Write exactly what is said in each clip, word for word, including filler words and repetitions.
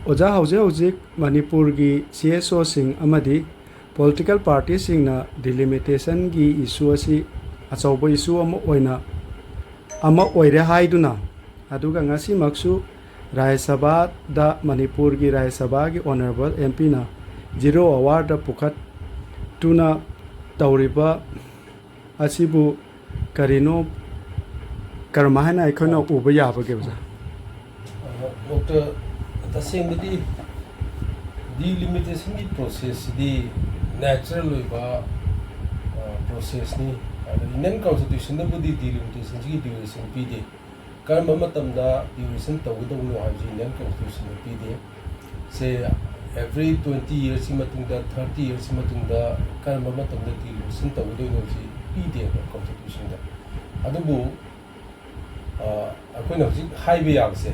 ꯑꯣꯖꯥ, ꯍꯧꯖꯤꯛ ꯍꯧꯖꯤꯛ ꯃꯅꯤꯄꯨꯔꯒꯤ ꯁꯤ ꯑꯦꯁ ꯑꯣꯁꯤꯡ ꯑꯃꯗꯤ ꯄꯣꯂꯤꯇꯤꯀꯦꯜ ꯄꯥꯔꯇꯤꯁꯤꯡꯅ ꯗꯤꯂꯤꯃꯤꯇꯦꯁꯟꯒꯤ ꯏꯁꯨ ꯑꯁꯤ ꯑꯆꯧꯕ ꯏꯁꯨ ꯑꯃ ꯑꯣꯏꯅ, ꯑꯃ ꯑꯣꯏꯔꯦ ꯍꯥꯏꯗꯨꯅ, ꯑꯗꯨꯒ ꯉꯁꯤꯃꯛꯁꯨ ꯔꯥꯖ꯭ꯌ ꯁꯚꯥꯗ ꯃꯅꯤꯄꯨꯔꯒꯤ ꯔꯥꯖ꯭ꯌ ꯁꯚꯥꯒꯤ ꯑꯣꯅꯔꯦꯕꯜ ꯑꯦꯝ ꯄꯤꯅ ꯖꯤꯔꯣ ꯑꯋꯥꯔꯗ ꯄꯨꯈꯠꯇꯨꯅ ꯇꯧꯔꯤꯕ ꯑꯁꯤꯕꯨ ꯀꯔꯤꯅꯣ, ꯀꯔꯝꯍꯥꯏꯅ ꯑꯩꯈꯣꯏꯅ ꯎꯕ ꯌꯥꯕꯒꯦ, ꯑꯣꯖꯥ? ꯗꯣꯛꯇꯔ, ꯇꯁꯦꯡꯕꯗꯤ ꯗꯤꯂꯤꯃꯤꯇꯦꯁꯟꯒꯤ ꯄ꯭ꯔꯣꯁꯦꯁꯁꯤꯗꯤ ꯅꯦꯆꯔꯦꯜ ꯑꯣꯏꯕ ꯄ꯭ꯔꯣꯁꯦꯁꯅꯤ꯫ ꯑꯗ ꯏꯟꯗꯤꯌꯟ ꯀꯣꯟꯁꯇꯤꯇ꯭ꯌꯨꯁꯟꯗꯕꯨꯗꯤ ꯗꯤꯂꯤꯃꯤꯇꯦꯁꯟꯁꯤꯒꯤ ꯗ꯭ꯌꯨꯔꯦꯁꯟ ꯄꯤꯗꯦ꯫ ꯀꯔꯝꯕ ꯃꯇꯝꯗ ꯗ꯭ꯌꯨꯔꯦꯁꯟ ꯇꯧꯒꯗꯧꯕꯅꯣ ꯍꯥꯏꯕꯁꯤ ꯏꯟꯗꯤꯌꯟ ꯀꯣꯟꯁꯇꯤꯇ꯭ꯌꯨꯁꯟꯗ ꯄꯤꯗꯦ꯫ ꯁꯦ, ꯑꯦꯚ꯭ꯔꯤ ꯇ꯭ꯋꯦꯟꯇꯤ ꯏꯌꯔꯁꯀꯤ ꯃꯇꯨꯡꯗ, ꯊꯥꯔꯇꯤ ꯏꯌꯔꯁꯀꯤ ꯃꯇꯨꯡꯗ ꯀꯔꯝꯕ ꯃꯇꯝꯗ ꯗꯤꯂꯤꯃꯤꯇꯦꯁꯟ ꯇꯧꯒꯗꯣꯏꯅꯣ ꯍꯥꯏꯕꯁꯤ ꯄꯤꯗꯦꯕ ꯀꯣꯟꯁꯇꯤꯇ꯭ꯌꯨꯁꯟꯗ꯫ ꯑꯗꯨꯕꯨ ꯑ, ꯑꯩꯈꯣꯏꯅ ꯍꯧꯖꯤꯛ ꯍꯥꯏꯕ ꯌꯥꯕꯁꯦ,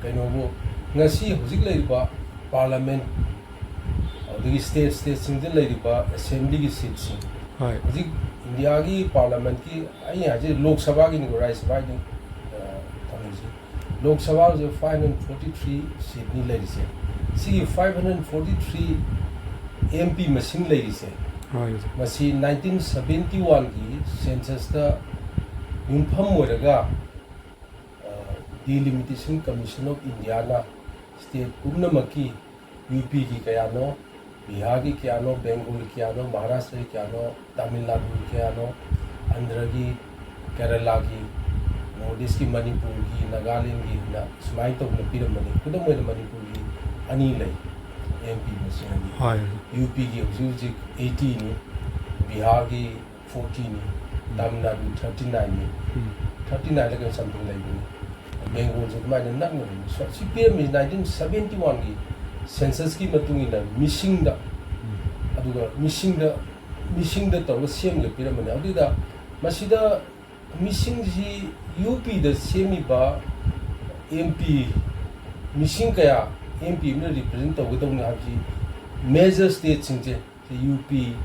ꯀꯩꯅꯣꯕꯨ, ꯉꯁꯤ ꯍꯧꯖꯤꯛ ꯂꯩꯔꯤꯕ ꯄꯥꯔꯂꯥꯃꯦꯟ, ꯑꯗꯒꯤ ꯁ꯭ꯇꯦꯠ, ꯁ꯭ꯇꯦꯠꯁꯤꯡꯗ ꯂꯩꯔꯤꯕ ꯑꯦꯁꯦꯝꯕ꯭ꯂꯤꯒꯤ ꯁꯤꯠꯁꯤꯡ, ꯍꯣꯏ꯫ ꯍꯧꯖꯤꯛ ꯏꯟꯗꯤꯌꯥꯒꯤ ꯄꯥꯔꯂꯥꯃꯦꯟꯀꯤ, ꯑꯩ ꯍꯥꯏꯁꯦ ꯂꯣꯛ ꯁꯚꯥꯒꯤꯅꯤꯀꯣ, ꯔꯥꯖ꯭ꯌ ꯁꯚꯥꯒꯤꯗꯤ, ꯑ, ꯊꯝꯃꯤꯁꯤ꯫ ꯂꯣꯛ ꯁꯚꯥꯁꯦ ꯐꯥꯏꯚ ꯍꯟꯗ꯭ꯔꯦꯠ ꯐꯣꯔꯇꯤ ꯊ꯭ꯔꯤ ꯁꯤꯠꯅꯤ ꯂꯩꯔꯤꯁꯦ꯫ ꯁꯤꯒꯤ five hundred forty three M P ꯃꯁꯤꯡ ꯂꯩꯔꯤꯁꯦ, ꯍꯣꯏ꯫ ꯃꯁꯤ ꯅꯥꯏꯟꯇꯤꯟ ꯁꯚꯦꯟꯇꯤ ꯋꯥꯟꯒꯤ ꯁꯦꯟꯁꯁꯇ ꯌꯨꯝꯐꯝ ꯑꯣꯏꯔꯒ, ꯑ, delimitation commission of Indian state ꯄꯨꯝꯅꯃꯛꯀꯤ, ꯌꯨ ꯄꯤꯒꯤ ꯀꯌꯥꯅꯣ, ꯕꯤꯍꯥꯔꯒꯤ ꯀꯌꯥꯅꯣ, ꯕꯦꯡꯒꯣꯜꯒꯤ ꯀꯌꯥꯅꯣ, ꯃꯍꯥꯔꯥꯁꯇ꯭ꯔꯒꯤ ꯀꯌꯥꯅꯣ, ꯇꯥꯃꯤꯜ ꯅꯥꯗꯨꯒꯤ ꯀꯌꯥꯅꯣ, ꯑꯟꯙ꯭ꯔꯒꯤ, ꯀꯦꯔꯂꯥꯒꯤ, ꯅꯣꯔꯠ ꯏꯁꯀꯤ, ꯃꯅꯤꯄꯨꯔꯒꯤ, ꯅꯥꯒꯥꯂꯦꯟꯒꯤ ꯍꯥꯏꯅ ꯁꯨꯃꯥꯏꯅ ꯇꯧꯗꯅ ꯄꯤꯔꯝꯕꯅꯤ꯫ ꯈꯨꯗꯝ ꯑꯣꯏꯅ ꯃꯅꯤꯄꯨꯔꯒꯤ ꯑꯅꯤ ꯂꯩ, ꯑꯦꯝ ꯄꯤ ꯃꯁꯤꯡ ꯑꯅꯤ꯫ ꯍꯣꯏ꯫ ꯌꯨ ꯄꯤꯒꯤ ꯍꯧꯖꯤꯛ ꯍꯧꯖꯤꯛ ꯑꯩꯠꯇꯤꯅꯤ, ꯕꯤꯍꯥꯔꯒꯤ ꯐꯣꯔꯇꯤꯅꯤ, ꯇꯥꯃꯤꯜ ꯅꯥꯗꯨ ꯊꯥꯔꯇꯤ ꯅꯥꯏꯟꯅꯤ, ꯎꯝ꯫ ꯊꯥꯔꯇꯤ ꯅꯥꯏꯟꯗ ꯀꯩꯅꯣ ꯁꯝꯊꯤꯡ ꯂꯩꯕꯅꯤ, ꯕꯦꯡꯒꯣꯜꯁꯨ ꯑꯗꯨꯃꯥꯏꯅ ꯅꯛꯅ ꯂꯩꯕꯅꯤ꯫ ꯁꯤ ꯄꯤꯔꯝꯃꯤꯁꯤ ꯅꯥꯏꯟꯇꯤꯟ ꯁꯚꯦꯟꯇꯤ ꯋꯥꯟꯒꯤ ꯁꯦꯟꯁꯁꯀꯤ ꯃꯇꯨꯡ ꯏꯟꯅ ꯃꯤꯁꯤꯡꯗ, ꯑꯗꯨꯒ ꯃꯤꯁꯤꯡꯗ, ꯃꯤꯁꯤꯡꯗ ꯇꯧꯔꯒ ꯁꯦꯝꯂꯒ ꯄꯤꯔꯝꯕꯅꯤ꯫ ꯑꯗꯨꯗ ꯃꯁꯤꯗ ꯃꯤꯁꯤꯡꯁꯤ ꯌꯨ ꯄꯤꯗ ꯁꯦꯝꯃꯤꯕ ꯑꯦꯝ ꯄꯤ ꯃꯤꯁꯤꯡ ꯀꯌꯥ ꯑꯦꯝ ꯄꯤ ꯑꯃꯅ ꯔꯤꯄ꯭ꯔꯖꯦꯟ ꯇꯧꯒꯗꯧꯅꯤ ꯍꯥꯏꯕꯁꯤ ꯃꯦꯖꯔ ꯁ꯭ꯇꯦꯠꯁꯤꯡꯁꯦ, ꯁꯤ ꯌꯨ ꯄꯤ,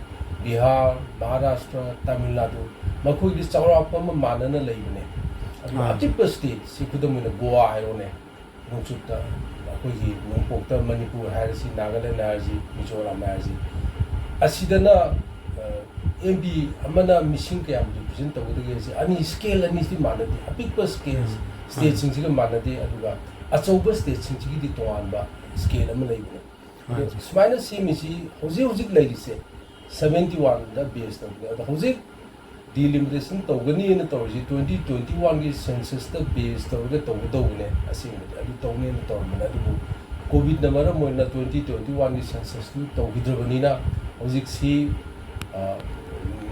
ꯕꯤꯍꯥꯔ, ꯃꯍꯥꯔꯥꯁꯇ꯭ꯔ, ꯇꯥꯃꯤꯜ ꯅꯥꯗꯨ, ꯃꯈꯣꯏꯗꯤ ꯆꯥꯎꯔꯥꯛꯄ ꯑꯃ ꯃꯥꯟꯅꯅ ꯂꯩꯕꯅꯦ꯫ ꯑꯗꯨ ꯑꯥ꯫ ꯑꯄꯤꯛꯄ ꯁ꯭ꯇꯦꯠꯁꯤ, ꯈꯨꯗꯝ ꯑꯣꯏꯅ ꯒꯣꯋꯥ ꯍꯥꯏꯔꯣꯅꯦ, ꯅꯣꯡꯆꯨꯞꯇ ꯑꯩꯈꯣꯏꯒꯤ ꯅꯣꯡꯄꯣꯛꯇ ꯃꯅꯤꯄꯨꯔ ꯍꯥꯏꯔꯁꯤ, ꯅꯥꯒꯥꯂꯦꯟ ꯍꯥꯏꯔꯁꯤ, ꯃꯤꯖꯣꯔꯥꯝ ꯍꯥꯏꯔꯁꯤ, ꯑꯁꯤꯗꯅ ꯑꯦꯝ ꯄꯤ ꯑꯃꯅ ꯃꯤꯁꯤꯡ ꯀꯌꯥꯝ ꯔꯤꯄ꯭ꯔꯖꯦꯟ ꯇꯧꯒꯗꯒꯦ ꯍꯥꯏꯁꯦ, ꯑꯅꯤ, ꯁ꯭ꯀꯦꯜ ꯑꯅꯤꯁꯤꯗꯤ ꯃꯥꯟꯅꯗꯦ꯫ ꯑꯄꯤꯛꯄ ꯁ꯭ꯀꯦꯜ ꯎꯝ꯫ ꯁ꯭ꯇꯦꯠꯁꯤꯡꯁꯤꯒ ꯃꯥꯟꯅꯗꯦ, ꯑꯗꯨꯒ ꯑꯆꯧꯕ ꯁ꯭ꯇꯦꯠꯁꯤꯡꯁꯤꯒꯤꯗꯤ ꯇꯣꯉꯥꯟꯕ ꯁ꯭ꯀꯦꯜ ꯑꯃ ꯂꯩꯕꯅꯦ꯫ ꯑꯗꯣ ꯍꯣꯏ꯫ ꯁꯨꯃꯥꯏꯅ ꯁꯦꯝꯃꯤꯁꯤ ꯍꯧꯖꯤꯛ ꯍꯧꯖꯤꯛ ꯂꯩꯔꯤꯁꯦ ꯁꯕꯦꯟꯇꯤ ꯋꯥꯟꯗ ꯕꯦꯁ ꯇꯧꯕꯅꯦ꯫ ꯑꯗꯣ ꯍꯧꯖꯤꯛ ꯗꯤꯂꯤꯃꯤꯇꯦꯁꯟ ꯇꯧꯒꯅꯤꯅ ꯇꯧꯔꯤꯁꯤ ꯇ꯭ꯋꯦꯟꯇꯤ ꯇ꯭ꯋꯦꯟꯇꯤ ꯋꯥꯟꯒꯤ ꯁꯦꯟꯁꯁꯇ ꯕꯦꯁ ꯇꯧꯔꯒ ꯇꯧꯒꯗꯧꯕꯅꯦ꯫ ꯑꯁꯦꯡꯕꯗꯤ ꯑꯗꯨ ꯇꯧꯅꯦꯅ ꯇꯧꯔꯝꯕꯅꯦ, ꯑꯗꯨꯕꯨ ꯀꯣꯚꯤꯗꯅ ꯃꯔꯝ ꯑꯣꯏꯅ ꯇ꯭ꯋꯦꯟꯇꯤ ꯇ꯭ꯋꯦꯟꯇꯤ ꯋꯥꯟꯒꯤ ꯁꯦꯟꯁꯁꯇꯨ ꯇꯧꯈꯤꯗ꯭ꯔꯕꯅꯤꯅ ꯍꯧꯖꯤꯛꯁꯤ, ꯑ,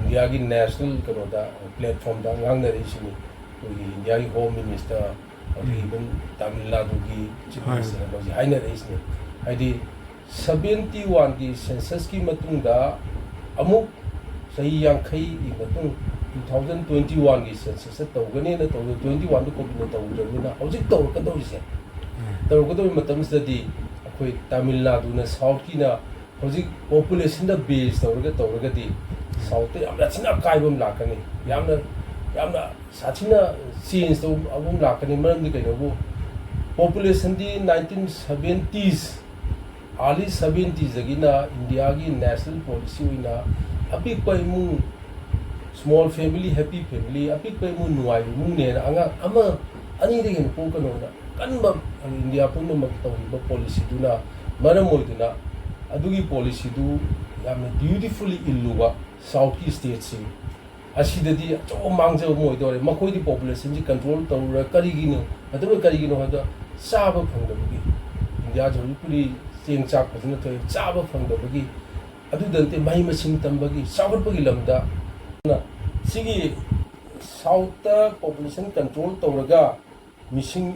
ꯏꯟꯗꯤꯌꯥꯒꯤ ꯅꯦꯁꯅꯦꯜ ꯀꯩꯅꯣꯗ, ꯄ꯭ꯂꯦꯠꯐꯣꯝꯗ ꯉꯥꯡꯅꯔꯛꯏꯁꯤꯅꯤ꯫ ꯑꯩꯈꯣꯏꯒꯤ ꯏꯟꯗꯤꯌꯥꯒꯤ ꯍꯣꯝ ꯃꯤꯅꯤꯁꯇꯔ, ꯑꯗꯒꯤ ꯎꯝ꯫ ꯏꯚꯟ ꯇꯥꯃꯤꯜ ꯅꯥꯗꯨꯒꯤ ꯆꯤꯐ ꯍꯣꯏ꯫ ꯃꯤꯅꯤꯁꯇꯔꯅ ꯍꯧꯖꯤꯛ ꯍꯥꯏꯅꯔꯛꯏꯁꯤꯅꯤ꯫ ꯍꯥꯏꯗꯤ ꯁꯕꯦꯟꯇꯤ ꯋꯥꯟꯒꯤ ꯁꯦꯟꯁꯁꯀꯤ ꯃꯇꯨꯡꯗ ꯑꯃꯨꯛ ꯆꯍꯤ ꯌꯥꯡꯈꯩꯒꯤ ꯃꯇꯨꯡ ꯇꯨ ꯊꯥꯎꯖꯟ ꯇ꯭ꯋꯦꯟꯇꯤ ꯋꯥꯟꯒꯤ ꯁꯦꯟꯁꯁꯇ ꯇꯧꯒꯅꯦꯅ ꯇꯧꯗ, ꯇ꯭ꯋꯦꯟꯇꯤ ꯋꯥꯟꯗ ꯀꯣꯚꯤꯗꯅ ꯇꯧꯗ꯭ꯔꯕꯅꯤꯅ ꯍꯧꯖꯤꯛ ꯇꯧꯔꯛꯀꯗꯧꯔꯤꯁꯦ, ꯎꯝ꯫ ꯇꯧꯔꯛꯀꯗꯧꯔꯤꯕ ꯃꯇꯝꯁꯤꯗꯗꯤ ꯑꯩꯈꯣꯏ ꯇꯥꯃꯤꯜ ꯅꯥꯗꯨꯅ ꯁꯥꯎꯠꯀꯤꯅ ꯍꯧꯖꯤꯛ ꯄꯣꯄꯨꯂꯦꯁꯟꯗ ꯕꯦꯁ ꯇꯧꯔꯒ ꯇꯧꯔꯒꯗꯤ ꯁꯥꯎꯠꯇ ꯌꯥꯝꯅ ꯊꯤꯅ ꯑꯀꯥꯏꯕ ꯑꯃ ꯂꯥꯛꯀꯅꯤ, ꯌꯥꯝꯅ, ꯌꯥꯝꯅ ꯁꯥꯊꯤꯅ ꯆꯦꯟꯖ ꯇꯧꯕ ꯑꯃ ꯂꯥꯛꯀꯅꯤ꯫ ꯃꯔꯝꯗꯤ ꯀꯩꯅꯣꯕꯨ ꯄꯣꯄꯨꯂꯦꯁꯟꯗꯤ ꯅꯥꯏꯟꯇꯤꯟ ꯁꯕꯦꯟꯇꯤꯁ, ꯑꯥꯔꯂꯤ ꯁꯕꯦꯟꯇꯤꯁꯇꯒꯤꯅ ꯏꯟꯗꯤꯌꯥꯒꯤ ꯅꯦꯁꯅꯦꯜ ꯄꯣꯂꯤꯁꯤ ꯑꯣꯏꯅ ꯑꯄꯤꯛꯄ ꯏꯃꯨꯡ, ꯁ꯭ꯃꯣꯜ ꯐꯦꯃꯤꯂꯤ, ꯍꯦꯄꯤ ꯐꯦꯃꯤꯂꯤ, ꯑꯄꯤꯛꯄ ꯏꯃꯨꯡ ꯅꯨꯡꯉꯥꯏꯕ ꯏꯃꯨꯡꯅꯦꯅ ꯑꯉꯥꯡ ꯑꯃ ꯑꯅꯤꯗꯒꯤ ꯍꯦꯟꯅ ꯄꯣꯛꯀꯅꯣꯅ ꯀꯟꯕ ꯏꯟꯗꯤꯌꯥ ꯄꯨꯝꯅꯃꯛ ꯇꯧꯔꯤꯕ ꯄꯣꯂꯤꯁꯤꯗꯨꯅ ꯃꯔꯝ ꯑꯣꯏꯗꯨꯅ ꯑꯗꯨꯒꯤ ꯄꯣꯂꯤꯁꯤꯗꯨ ꯌꯥꯝꯅ ꯗ꯭ꯌꯨꯇꯤꯐꯨꯜꯂꯤ ꯏꯜꯂꯨꯕ ꯁꯥꯎꯠꯀꯤ ꯁ꯭ꯇꯦꯠꯁꯤꯡ ꯑꯁꯤꯗꯗꯤ ꯑꯆꯧꯕ ꯃꯥꯡꯖꯕ ꯑꯃ ꯑꯣꯏꯗꯧꯔꯦ꯫ ꯃꯈꯣꯏꯗꯤ ꯄꯣꯄꯨꯂꯦꯁꯟꯁꯤ ꯀꯟꯇ꯭ꯔꯣꯜ ꯇꯧꯔ ꯀꯔꯤꯒꯤꯅꯣ, ꯃꯇꯝꯗꯨꯗ ꯀꯔꯤꯒꯤꯅꯣ ꯍꯥꯏꯕꯗ ꯆꯥꯕ ꯐꯪꯗꯕꯒꯤ, ꯏꯟꯗꯤꯌꯥꯁꯤ ꯍꯧꯖꯤꯛꯄꯨꯗꯤ ꯆꯦꯡ ꯆꯥꯛ ꯐꯖꯅ ꯊꯣꯛꯑꯦ, ꯆꯥꯕ ꯐꯪꯗꯕꯒꯤ, ꯑꯗꯨꯗ ꯅꯠꯇꯦ ꯃꯍꯩ ꯃꯁꯤꯡ ꯇꯝꯕꯒꯤ, ꯆꯥꯎꯈꯠꯄꯒꯤ ꯂꯝꯗ꯫ ꯑꯗꯨꯅ ꯁꯤꯒꯤ ꯁꯥꯎꯠꯇ ꯄꯣꯄꯨꯂꯦꯁꯟ ꯀꯟꯇ꯭ꯔꯣꯜ ꯇꯧꯔꯒ ꯃꯤꯁꯤꯡ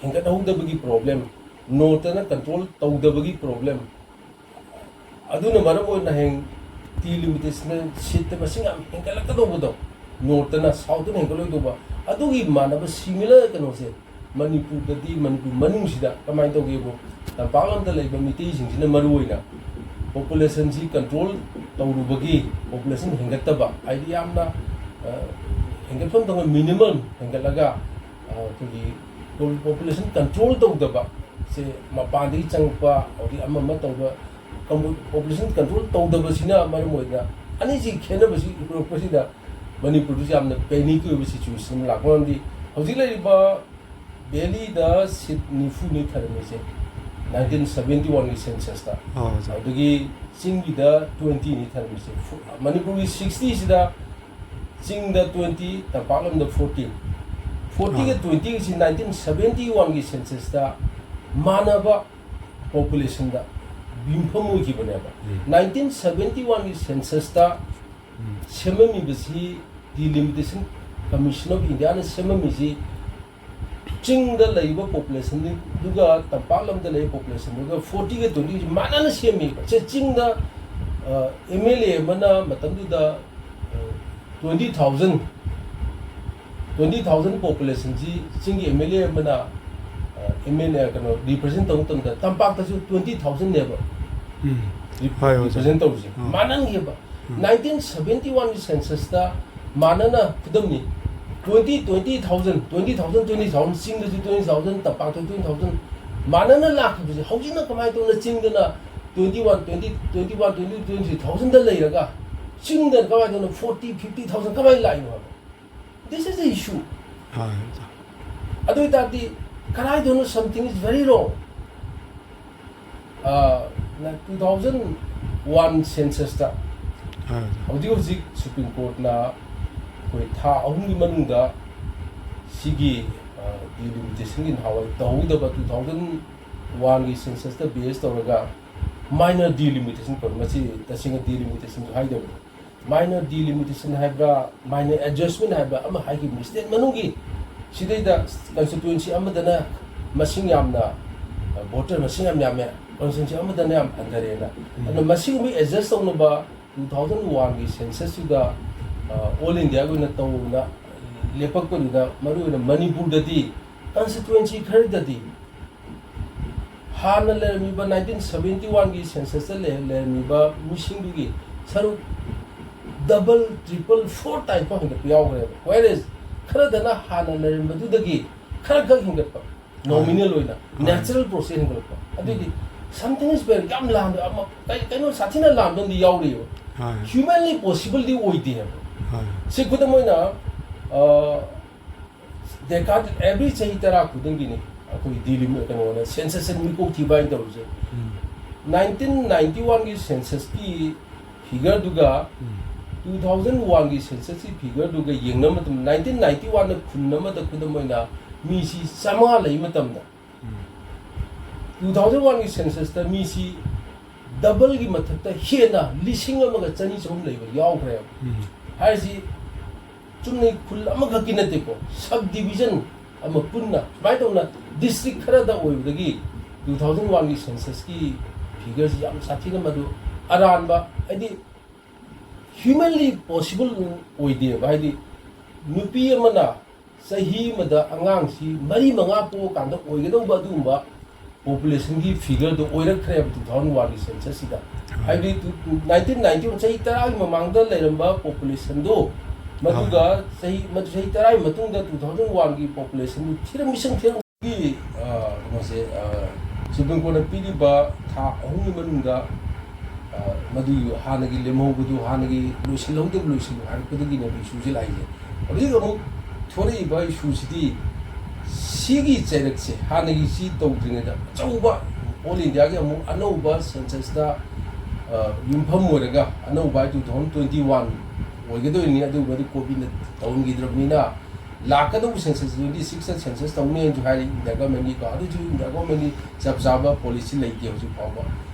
ꯍꯦꯟꯒꯠꯍꯧꯗꯕꯒꯤ ꯄ꯭ꯔꯣꯕ꯭ꯂꯦꯝ, ꯅꯣꯔꯠꯇꯅ ꯀꯟꯇ꯭ꯔꯣꯜ ꯇꯧꯗꯕꯒꯤ ꯄ꯭ꯔꯣꯕ꯭ꯂꯦꯝ, ꯑꯗꯨꯅ ꯃꯔꯝ ꯑꯣꯏꯅ ꯍꯌꯦꯡ ꯗꯤꯂꯤꯃꯤꯇꯦꯁꯟꯗ ꯁꯤꯠꯇ ꯃꯁꯤꯡ ꯌꯥꯝ ꯍꯦꯟꯒꯠꯂꯛꯀꯗꯧꯕꯗꯣ, ꯅꯣꯔꯠꯇꯅ ꯁꯥꯎꯠꯇꯅ ꯍꯦꯟꯒꯠꯂꯣꯏꯗꯧꯕ, ꯑꯗꯨꯒꯤ ꯃꯥꯟꯅꯕ ꯁꯤꯃꯤꯂꯔ ꯀꯩꯅꯣꯁꯦ ꯃꯅꯤꯄꯨꯔꯗꯗꯤ, ꯃꯅꯤꯄꯨꯔ ꯃꯅꯨꯡꯁꯤꯗ ꯀꯃꯥꯏꯅ ꯇꯧꯒꯦꯕꯨ, ꯇꯝꯄꯥꯛ ꯂꯝꯗ ꯂꯩꯕ ꯃꯤꯇꯩꯁꯤꯡꯁꯤꯅ ꯃꯔꯨ ꯑꯣꯏꯅ ꯄꯣꯄꯨꯂꯦꯁꯟꯁꯤ ꯀꯟꯇ꯭ꯔꯣꯜ ꯇꯧꯔꯨꯕꯒꯤ ꯄꯣꯄꯨꯂꯦꯁꯟ ꯍꯦꯟꯒꯠꯇꯕ, ꯍꯥꯏꯗꯤ ꯌꯥꯝꯅ, ꯑ, ꯍꯦꯟꯒꯠꯐꯝ ꯊꯣꯛꯄ ꯃꯤꯅꯤꯃꯝ ꯍꯦꯟꯒꯠꯂꯒ, ꯑ, ꯑꯩꯈꯣꯏꯒꯤ ꯄꯣꯄꯨꯂꯦꯁꯟ ꯀꯟꯇ꯭ꯔꯣꯜ ꯇꯧꯗꯕ, ꯁꯦ, ꯃꯄꯥꯟꯗꯒꯤ ꯆꯪꯉꯛꯄ, ꯑꯗꯒꯤ ꯑꯃ ꯑꯃ ꯇꯧꯕ, ꯄꯣꯄꯨꯂꯦꯁꯟ ꯀꯟꯇ꯭ꯔꯣꯜ ꯇꯧꯗꯕꯁꯤꯅ ꯃꯔꯝ ꯑꯣꯏꯗꯅ, ꯑꯅꯤꯁꯤ ꯈꯦꯠꯅꯕꯁꯤ ꯎꯔꯛꯄꯁꯤꯗ ꯃꯅꯤꯄꯨꯔꯗꯁꯨ ꯌꯥꯝꯅ ꯄꯦꯅꯤꯛ ꯑꯣꯏꯕ ꯁꯤꯆꯨꯋꯦꯁꯟ ꯂꯥꯛꯄ ꯃꯔꯝꯗꯤ, ꯍꯧꯖꯤꯛ ꯂꯩꯔꯤꯕ ꯚꯦꯂꯤꯗ ꯁꯤꯠ ꯅꯤꯐꯨꯅꯤ ꯊꯔꯝꯃꯤꯁꯦ, ꯅꯥꯏꯟꯇꯤꯟ ꯁꯕꯦꯟꯇꯤ ꯋꯥꯟꯒꯤ ꯁꯦꯟꯁꯁꯇ꯫ ꯑꯥ, ꯑꯣꯖꯥ꯫ ꯑꯗꯒꯤ ꯆꯤꯡꯒꯤꯗ ꯇ꯭ꯋꯦꯟꯇꯤꯅꯤ ꯊꯔꯝꯃꯤꯁꯦ꯫ ꯐꯨ-, ꯃꯅꯤꯄꯨꯔꯒꯤ ꯁꯤꯛꯁꯇꯤꯁꯤꯗ ꯆꯤꯡꯗ ꯇ꯭ꯋꯦꯟꯇꯤ, ꯇꯝꯄꯥꯛ ꯂꯝꯗ ꯐꯣꯔꯇꯤꯟ꯫ ꯐꯣꯔꯇꯤꯒ ꯑꯥ꯫ ꯇ꯭ꯋꯦꯟꯇꯤꯒꯁꯤ ꯅꯥꯏꯟꯇꯤꯟ ꯁꯕꯦꯟꯇꯤ ꯋꯥꯟꯒꯤ ꯁꯦꯟꯁꯁꯇ ꯃꯥꯟꯅꯕ ꯄꯣꯄꯨꯂꯦꯁꯟꯗ ꯌꯨꯝꯐꯝ ꯑꯣꯏꯈꯤꯕꯅꯦꯕ꯫ ꯎꯝ꯫ ꯅꯥꯏꯟꯇꯤꯟ ꯁꯕꯦꯟꯇꯤ ꯋꯥꯟꯒꯤ ꯁꯦꯟꯁꯁꯇ ꯎꯝ꯫ ꯁꯦꯝꯃꯝꯃꯤꯕꯁꯤ, Delimitation Commission of Indiaꯅ ꯁꯦꯝꯃꯝꯃꯤꯁꯤ ꯆꯤꯡꯗ ꯂꯩꯔꯤꯕ ꯄꯣꯄꯨꯂꯦꯁꯟꯗꯨꯒ ꯇꯝꯄꯥꯛ ꯂꯝꯗ ꯂꯩꯔꯤꯕ ꯄꯣꯄꯨꯂꯦꯁꯟꯗꯨꯒ ꯐꯣꯔꯇꯤꯒ ꯇ꯭ꯋꯦꯟꯇꯤꯒꯁꯤ ꯃꯥꯟꯅꯅ ꯁꯦꯝꯃꯤꯕ꯫ ꯁꯦ, ꯆꯤꯡꯗ, ꯑ, ꯑꯦꯝ ꯑꯦꯜ ꯑꯦ ꯑꯃꯅ ꯃꯇꯝꯗꯨꯗ, ꯑ, ꯇ꯭ꯋꯦꯟꯇꯤ ꯊꯥꯎꯖꯟ, ꯇ꯭ꯋꯦꯟꯇꯤ ꯊꯥꯎꯖꯟ ꯄꯣꯄꯨꯂꯦꯁꯟꯁꯤ ꯆꯤꯡꯒꯤ ꯑꯦꯝ ꯑꯦꯜ ꯑꯦ ꯑꯃꯅ, ꯑ, ꯑꯦꯝ ꯑꯦꯜ ꯑꯦ, ꯀꯩꯅꯣ, ꯔꯤꯄ꯭ꯔꯖꯦꯟ ꯇꯧꯕ ꯃꯇꯝꯗ ꯇꯝꯄꯥꯛꯇꯁꯨ ꯇ꯭ꯋꯦꯟꯇꯤ ꯊꯥꯎꯖꯟꯅꯦꯕ ꯎꯝ꯫ ꯔꯤꯞ-, ꯍꯣꯏ, ꯑꯣꯖꯥ꯫ ꯔꯤꯄ꯭ꯔꯖꯦꯟ ꯇꯧꯔꯤꯁꯦ꯫ ꯎꯝ꯫ ꯃꯥꯟꯅꯟꯈꯤꯕ꯫ ꯎꯝ꯫ ꯅꯥꯏꯟꯇꯤꯟ ꯁꯕꯦꯟꯇꯤ ꯋꯥꯟꯒꯤ ꯁꯦꯟꯁꯁꯇ ꯃꯥꯟꯅꯅ, ꯈꯨꯗꯝꯅꯤ, twenty, twenty thousand, twenty thousand, twenty thousand, ꯆꯤꯡꯗꯁꯨ ꯇ꯭ꯋꯦꯟꯇꯤ ꯊꯥꯎꯖꯟ, ꯇꯝꯄꯥꯛꯇ ꯇ꯭ꯋꯦꯟꯇꯤ ꯊꯥꯎꯖꯟ ꯃꯥꯟꯅꯅ ꯂꯥꯛꯈꯤꯕꯁꯦ, ꯍꯧꯖꯤꯛꯅ ꯀꯃꯥꯏꯅ ꯇꯧꯅ ꯆꯤꯡꯗꯅ twenty one, twenty, twenty one, twenty, twenty ꯊꯥꯎꯖꯟꯗ ꯂꯩꯔꯒ ꯆꯤꯡꯗ ꯀꯃꯥꯏꯅ ꯇꯧꯅ ꯐꯣꯔꯇꯤ, ꯐꯤꯐꯇꯤ ꯊꯥꯎꯖꯟ ꯀꯃꯥꯏꯅ ꯂꯥꯛꯏꯅꯣ ꯍꯥꯏꯕ? This is the issue. ꯍꯣꯏ, ꯑꯣꯖꯥ꯫ ꯑꯗꯨ ꯑꯣꯏ ꯇꯥꯔꯗꯤ ꯀꯗꯥꯏꯗꯅꯣ something is very wrong. ꯑ, two thousand one censusꯇ ꯍꯣꯏ, ꯑꯣꯖꯥ꯫ ꯍꯧꯖꯤꯛ ꯍꯧꯖꯤꯛ Supreme Courtꯅ ꯑꯩꯈꯣꯏ ꯊꯥ ꯑꯍꯨꯝꯒꯤ ꯃꯅꯨꯡꯗ ꯁꯤꯒꯤ, ꯑ, Delimitationꯒꯤ ꯅꯍꯥꯟꯋꯥꯏ ꯇꯧꯍꯧꯗꯕ two thousand oneꯒꯤ censusꯇ base ꯇꯧꯔꯒ minor delimitation ꯀꯧꯏ꯫ ꯃꯁꯤ ꯇꯁꯦꯡꯅ delimitation ꯍꯥꯏꯗꯕꯅꯤ꯫ Minor delimitation ꯍꯥꯏꯕ꯭ꯔꯥ, minor adjustment ꯍꯥꯏꯕ꯭ꯔꯥ ꯑꯃ ꯍꯥꯏꯈꯤꯕꯅꯤ꯫ State ꯃꯅꯨꯡꯒꯤ ꯁꯤꯗꯩꯗ constituency ꯑꯃꯗꯅ ꯃꯁꯤꯡ ꯌꯥꯝꯅ, ꯑ, voter ꯃꯁꯤꯡ ꯌꯥꯝ ꯌꯥꯝꯃꯦ, constituency ꯑꯃꯗꯅ ꯌꯥꯝ ꯍꯟꯊꯔꯦꯅ꯫ ꯎꯝ꯫ ꯑꯗꯨꯅ ꯃꯁꯤꯒꯨꯝꯕ adjust ꯇꯧꯅꯕ two thousand oneꯒꯤ censusꯁꯤꯗ, ꯑ, all Indiaꯒꯤ ꯑꯣꯏꯅ ꯇꯧꯅ ꯂꯦꯞꯄꯛꯄꯗꯨꯗ, ꯃꯔꯨꯑꯣꯏꯅ ꯃꯅꯤꯄꯨꯔꯗꯗꯤ constituency ꯈꯔꯗꯗꯤ ꯍꯥꯟꯅ ꯂꯩꯔꯝꯃꯤꯕ nineteen seventy oneꯒꯤ censusꯇ ꯂꯩ-, ꯂꯩꯔꯝꯃꯤꯕ ꯃꯤꯁꯤꯡꯗꯨꯒꯤ ꯁꯔꯨꯛ double, triple, four times ꯐꯥꯎ ꯍꯦꯟꯒꯠꯄ ꯌꯥꯎꯈ꯭ꯔꯦꯕ꯫ Whereas ꯈꯔꯗꯅ ꯍꯥꯟꯅ ꯂꯩꯔꯝꯕꯗꯨꯗꯒꯤ ꯈꯔ ꯈꯛ ꯍꯦꯟꯒꯠꯄ, ꯅꯣꯃꯤꯅꯦꯜ ꯑꯣꯏꯅ ꯅꯦꯆꯔꯦꯜ ꯄ꯭ꯔꯣꯁꯦꯁ ꯍꯦꯟꯒꯠꯂꯛꯄ꯫ ꯑꯗꯨꯏꯗꯤ something is very, ꯌꯥꯝ ꯂꯥꯟꯕ ꯑꯃ, ꯀꯩ- ꯀꯩꯅꯣ ꯁꯥꯊꯤꯅ ꯂꯥꯟꯕ ꯑꯃꯗꯤ ꯌꯥꯎꯔꯤꯑꯕ꯫ ꯍ꯭ꯌꯨꯃꯦꯟꯂꯤ ꯄꯣꯁꯤꯕꯜꯗꯤ ꯑꯣꯏꯗꯦ ꯍꯥꯏꯕ꯫ ꯁꯤ ꯈꯨꯗꯝ ꯑꯣꯏꯅ, ꯑ, ꯗꯦꯀꯥꯗ ꯑꯦꯚ꯭ꯔꯤ ꯆꯍꯤ ꯇꯔꯥ ꯈꯨꯗꯤꯡꯒꯤꯅꯤ ꯑꯩꯈꯣꯏ ꯗꯤꯂꯤ ꯀꯩꯅꯣꯅ ꯁꯦꯟꯁꯁ ꯃꯤꯀꯣꯛ ꯊꯤꯕ ꯍꯥꯏꯅ ꯇꯧꯔꯤꯁꯦ꯫ ꯅꯥꯏꯟꯇꯤꯟ ꯅꯥꯏꯟꯇꯤ ꯋꯥꯟꯒꯤ ꯁꯦꯟꯁꯁꯀꯤ ꯐꯤꯒꯔꯗꯨꯒ ꯇꯨ ꯊꯥꯎꯖꯟ ꯋꯥꯟꯒꯤ ꯁꯦꯟꯁꯁꯀꯤ ꯐꯤꯒꯔꯗꯨꯒ ꯌꯦꯡꯅꯕ ꯃꯇꯝꯗ, ꯅꯥꯏꯟꯇꯤꯟ ꯅꯥꯏꯟꯇꯤ ꯋꯥꯟꯗ ꯈꯨꯟ ꯑꯃꯗ, ꯈꯨꯗꯝ ꯑꯣꯏꯅ, ꯃꯤꯁꯤ ꯆꯥꯝꯃꯉꯥ ꯂꯩ ꯃꯇꯝꯗ, ꯇꯨ ꯊꯥꯎꯖꯟ ꯋꯥꯟꯒꯤ ꯁꯦꯟꯁꯁꯇ ꯃꯤꯁꯤ ꯗꯕꯜꯒꯤ ꯃꯊꯛꯇ ꯍꯦꯟꯅ ꯂꯤꯁꯤꯡ ꯑꯃꯒ ꯆꯅꯤ ꯆꯍꯨꯝ ꯂꯩꯕ ꯌꯥꯎꯈ꯭ꯔꯦꯕ꯫ ꯍꯥꯏꯔꯤꯁꯤ ꯆꯨꯝꯅ ꯈꯨꯜ ꯑꯃꯈꯛꯀꯤ ꯅꯠꯇꯦꯀꯣ, ꯁꯕ ꯗꯤꯕꯤꯖꯟ ꯑꯃ ꯄꯨꯟꯅ ꯁꯨꯃꯥꯏꯅ ꯇꯧꯅ ꯗꯤꯁꯇ꯭ꯔꯤꯛ ꯈꯔꯗ ꯑꯣꯏꯕꯗꯒꯤ ꯇꯨ ꯊꯥꯎꯖꯟ ꯋꯥꯟꯒꯤ ꯁꯦꯟꯁꯁꯀꯤ ꯐꯤꯒꯔꯁꯤ ꯌꯥꯝ ꯁꯥꯊꯤꯅ ꯃꯗꯨ ꯑꯔꯥꯟꯕ, ꯍꯥꯏꯗꯤ ꯍ꯭ꯌꯨꯃꯦꯟꯂꯤ ꯄꯣꯁꯤꯕꯜ ꯑꯣꯏꯗꯦꯕ꯫ ꯍꯥꯏꯗꯤ ꯅꯨꯄꯤ ꯑꯃꯅ ꯆꯍꯤ ꯑꯃꯗ ꯑꯉꯥꯡꯁꯤ ꯃꯔꯤ ꯃꯉꯥ ꯄꯣꯛꯑꯀꯥꯟꯗ ꯑꯣꯏꯒꯗꯧꯕ ꯑꯗꯨꯒꯨꯝꯕ ꯄꯣꯄꯨꯂꯦꯁꯟꯒꯤ ꯐꯤꯒꯔꯗꯣ ꯑꯣꯏꯔꯛꯈ꯭ꯔꯦꯕ ꯇꯨ ꯊꯥꯎꯖꯟ ꯋꯥꯟꯒꯤ ꯁꯦꯟꯁꯁꯁꯤꯗ꯫ ꯍꯥꯏꯕꯗꯤ ꯇꯨ- ꯅꯥꯏꯟꯇꯤꯟ ꯅꯥꯏꯟꯇꯤ ꯋꯥꯟ, ꯆꯍꯤ ꯇꯔꯥꯒꯤ ꯃꯃꯥꯡꯗ ꯂꯩꯔꯝꯕ ꯄꯣꯄꯨꯂꯦꯁꯟꯗꯣ ꯃꯗꯨꯒ ꯆꯍꯤ ꯃꯗꯨ ꯆꯍꯤ ꯇꯔꯥꯒꯤ ꯃꯇꯨꯡꯗ ꯇꯨ ꯊꯥꯎꯖꯟ ꯋꯥꯟꯒꯤ ꯄꯣꯄꯨꯂꯦꯁꯟꯗꯨ ꯊꯤꯔꯝꯃꯤꯁꯪ ꯊꯤꯔꯝ- ꯒꯤ, ꯑ, ꯀꯩꯅꯣꯁꯦ, ꯑ, ꯁꯨꯄ꯭ꯔꯤꯝ ꯀꯣꯔꯠꯅ ꯄꯤꯔꯤꯕ ꯊꯥ ꯑꯍꯨꯝꯒꯤ ꯃꯅꯨꯡꯗ, ꯑ, ꯃꯗꯨꯒꯤ ꯍꯥꯟꯅꯒꯤ ꯂꯦꯝꯍꯧꯕꯗꯨ ꯍꯥꯟꯅꯒꯤ ꯂꯣꯏꯁꯤꯜꯍꯧꯗꯕ ꯂꯣꯏꯁꯤꯜꯂꯨ ꯍꯥꯏꯔꯛꯄꯗꯒꯤꯅꯦꯕ ꯏꯁꯨꯁꯦ ꯂꯥꯛꯏꯁꯦ꯫ ꯍꯧꯖꯤꯛ ꯑꯃꯨꯛ ꯊꯣꯔꯛꯏꯕ ꯏꯁꯨꯁꯤꯗꯤ ꯁꯤꯒꯤ ꯆꯩꯔꯛꯁꯦ ꯍꯥꯟꯅꯒꯤ ꯁꯤ ꯇꯧꯗ꯭ꯔꯤꯉꯩꯗ ꯑꯆꯧꯕ ꯑꯣꯜ ꯏꯟꯗꯤꯌꯥꯒꯤ ꯑꯃꯨꯛ ꯑꯅꯧꯕ ꯁꯦꯟꯁꯁꯇ, ꯑ, ꯌꯨꯝꯐꯝ ꯑꯣꯏꯔꯒ ꯑꯅꯧꯕ ꯍꯥꯏ ꯇꯨ ꯊꯥꯎꯖꯟ ꯇ꯭ꯋꯦꯟꯇꯤ ꯋꯥꯟ ꯑꯣꯏꯒꯗꯣꯏꯅꯤ, ꯑꯗꯨꯒꯨꯝꯕꯗꯤ ꯀꯣꯚꯤꯗꯅ ꯇꯧꯍꯟꯈꯤꯗ꯭ꯔꯕꯅꯤꯅ ꯂꯥꯛꯀꯗꯧꯕ ꯁꯦꯟꯁꯁ ꯇ꯭ꯋꯦꯟꯇꯤ ꯁꯤꯛꯁꯇ ꯁꯦꯟꯁꯁ ꯇꯧꯅꯤ ꯍꯥꯏꯅꯁꯨ ꯍꯥꯏꯔꯤ ꯏꯟꯗꯤꯌꯥ ꯒꯚꯔꯟꯃꯦꯟꯒꯤꯀꯣ꯫ ꯑꯗꯨꯁꯨ ꯏꯟꯗꯤꯌꯥ ꯒꯚꯔꯟꯃꯦꯟꯒꯤ ꯆꯞ ꯆꯥꯕ ꯄꯣꯂꯤꯁꯤ ꯂꯩꯇꯦ ꯍꯧꯖꯤꯛ ꯐꯥꯎꯕ꯫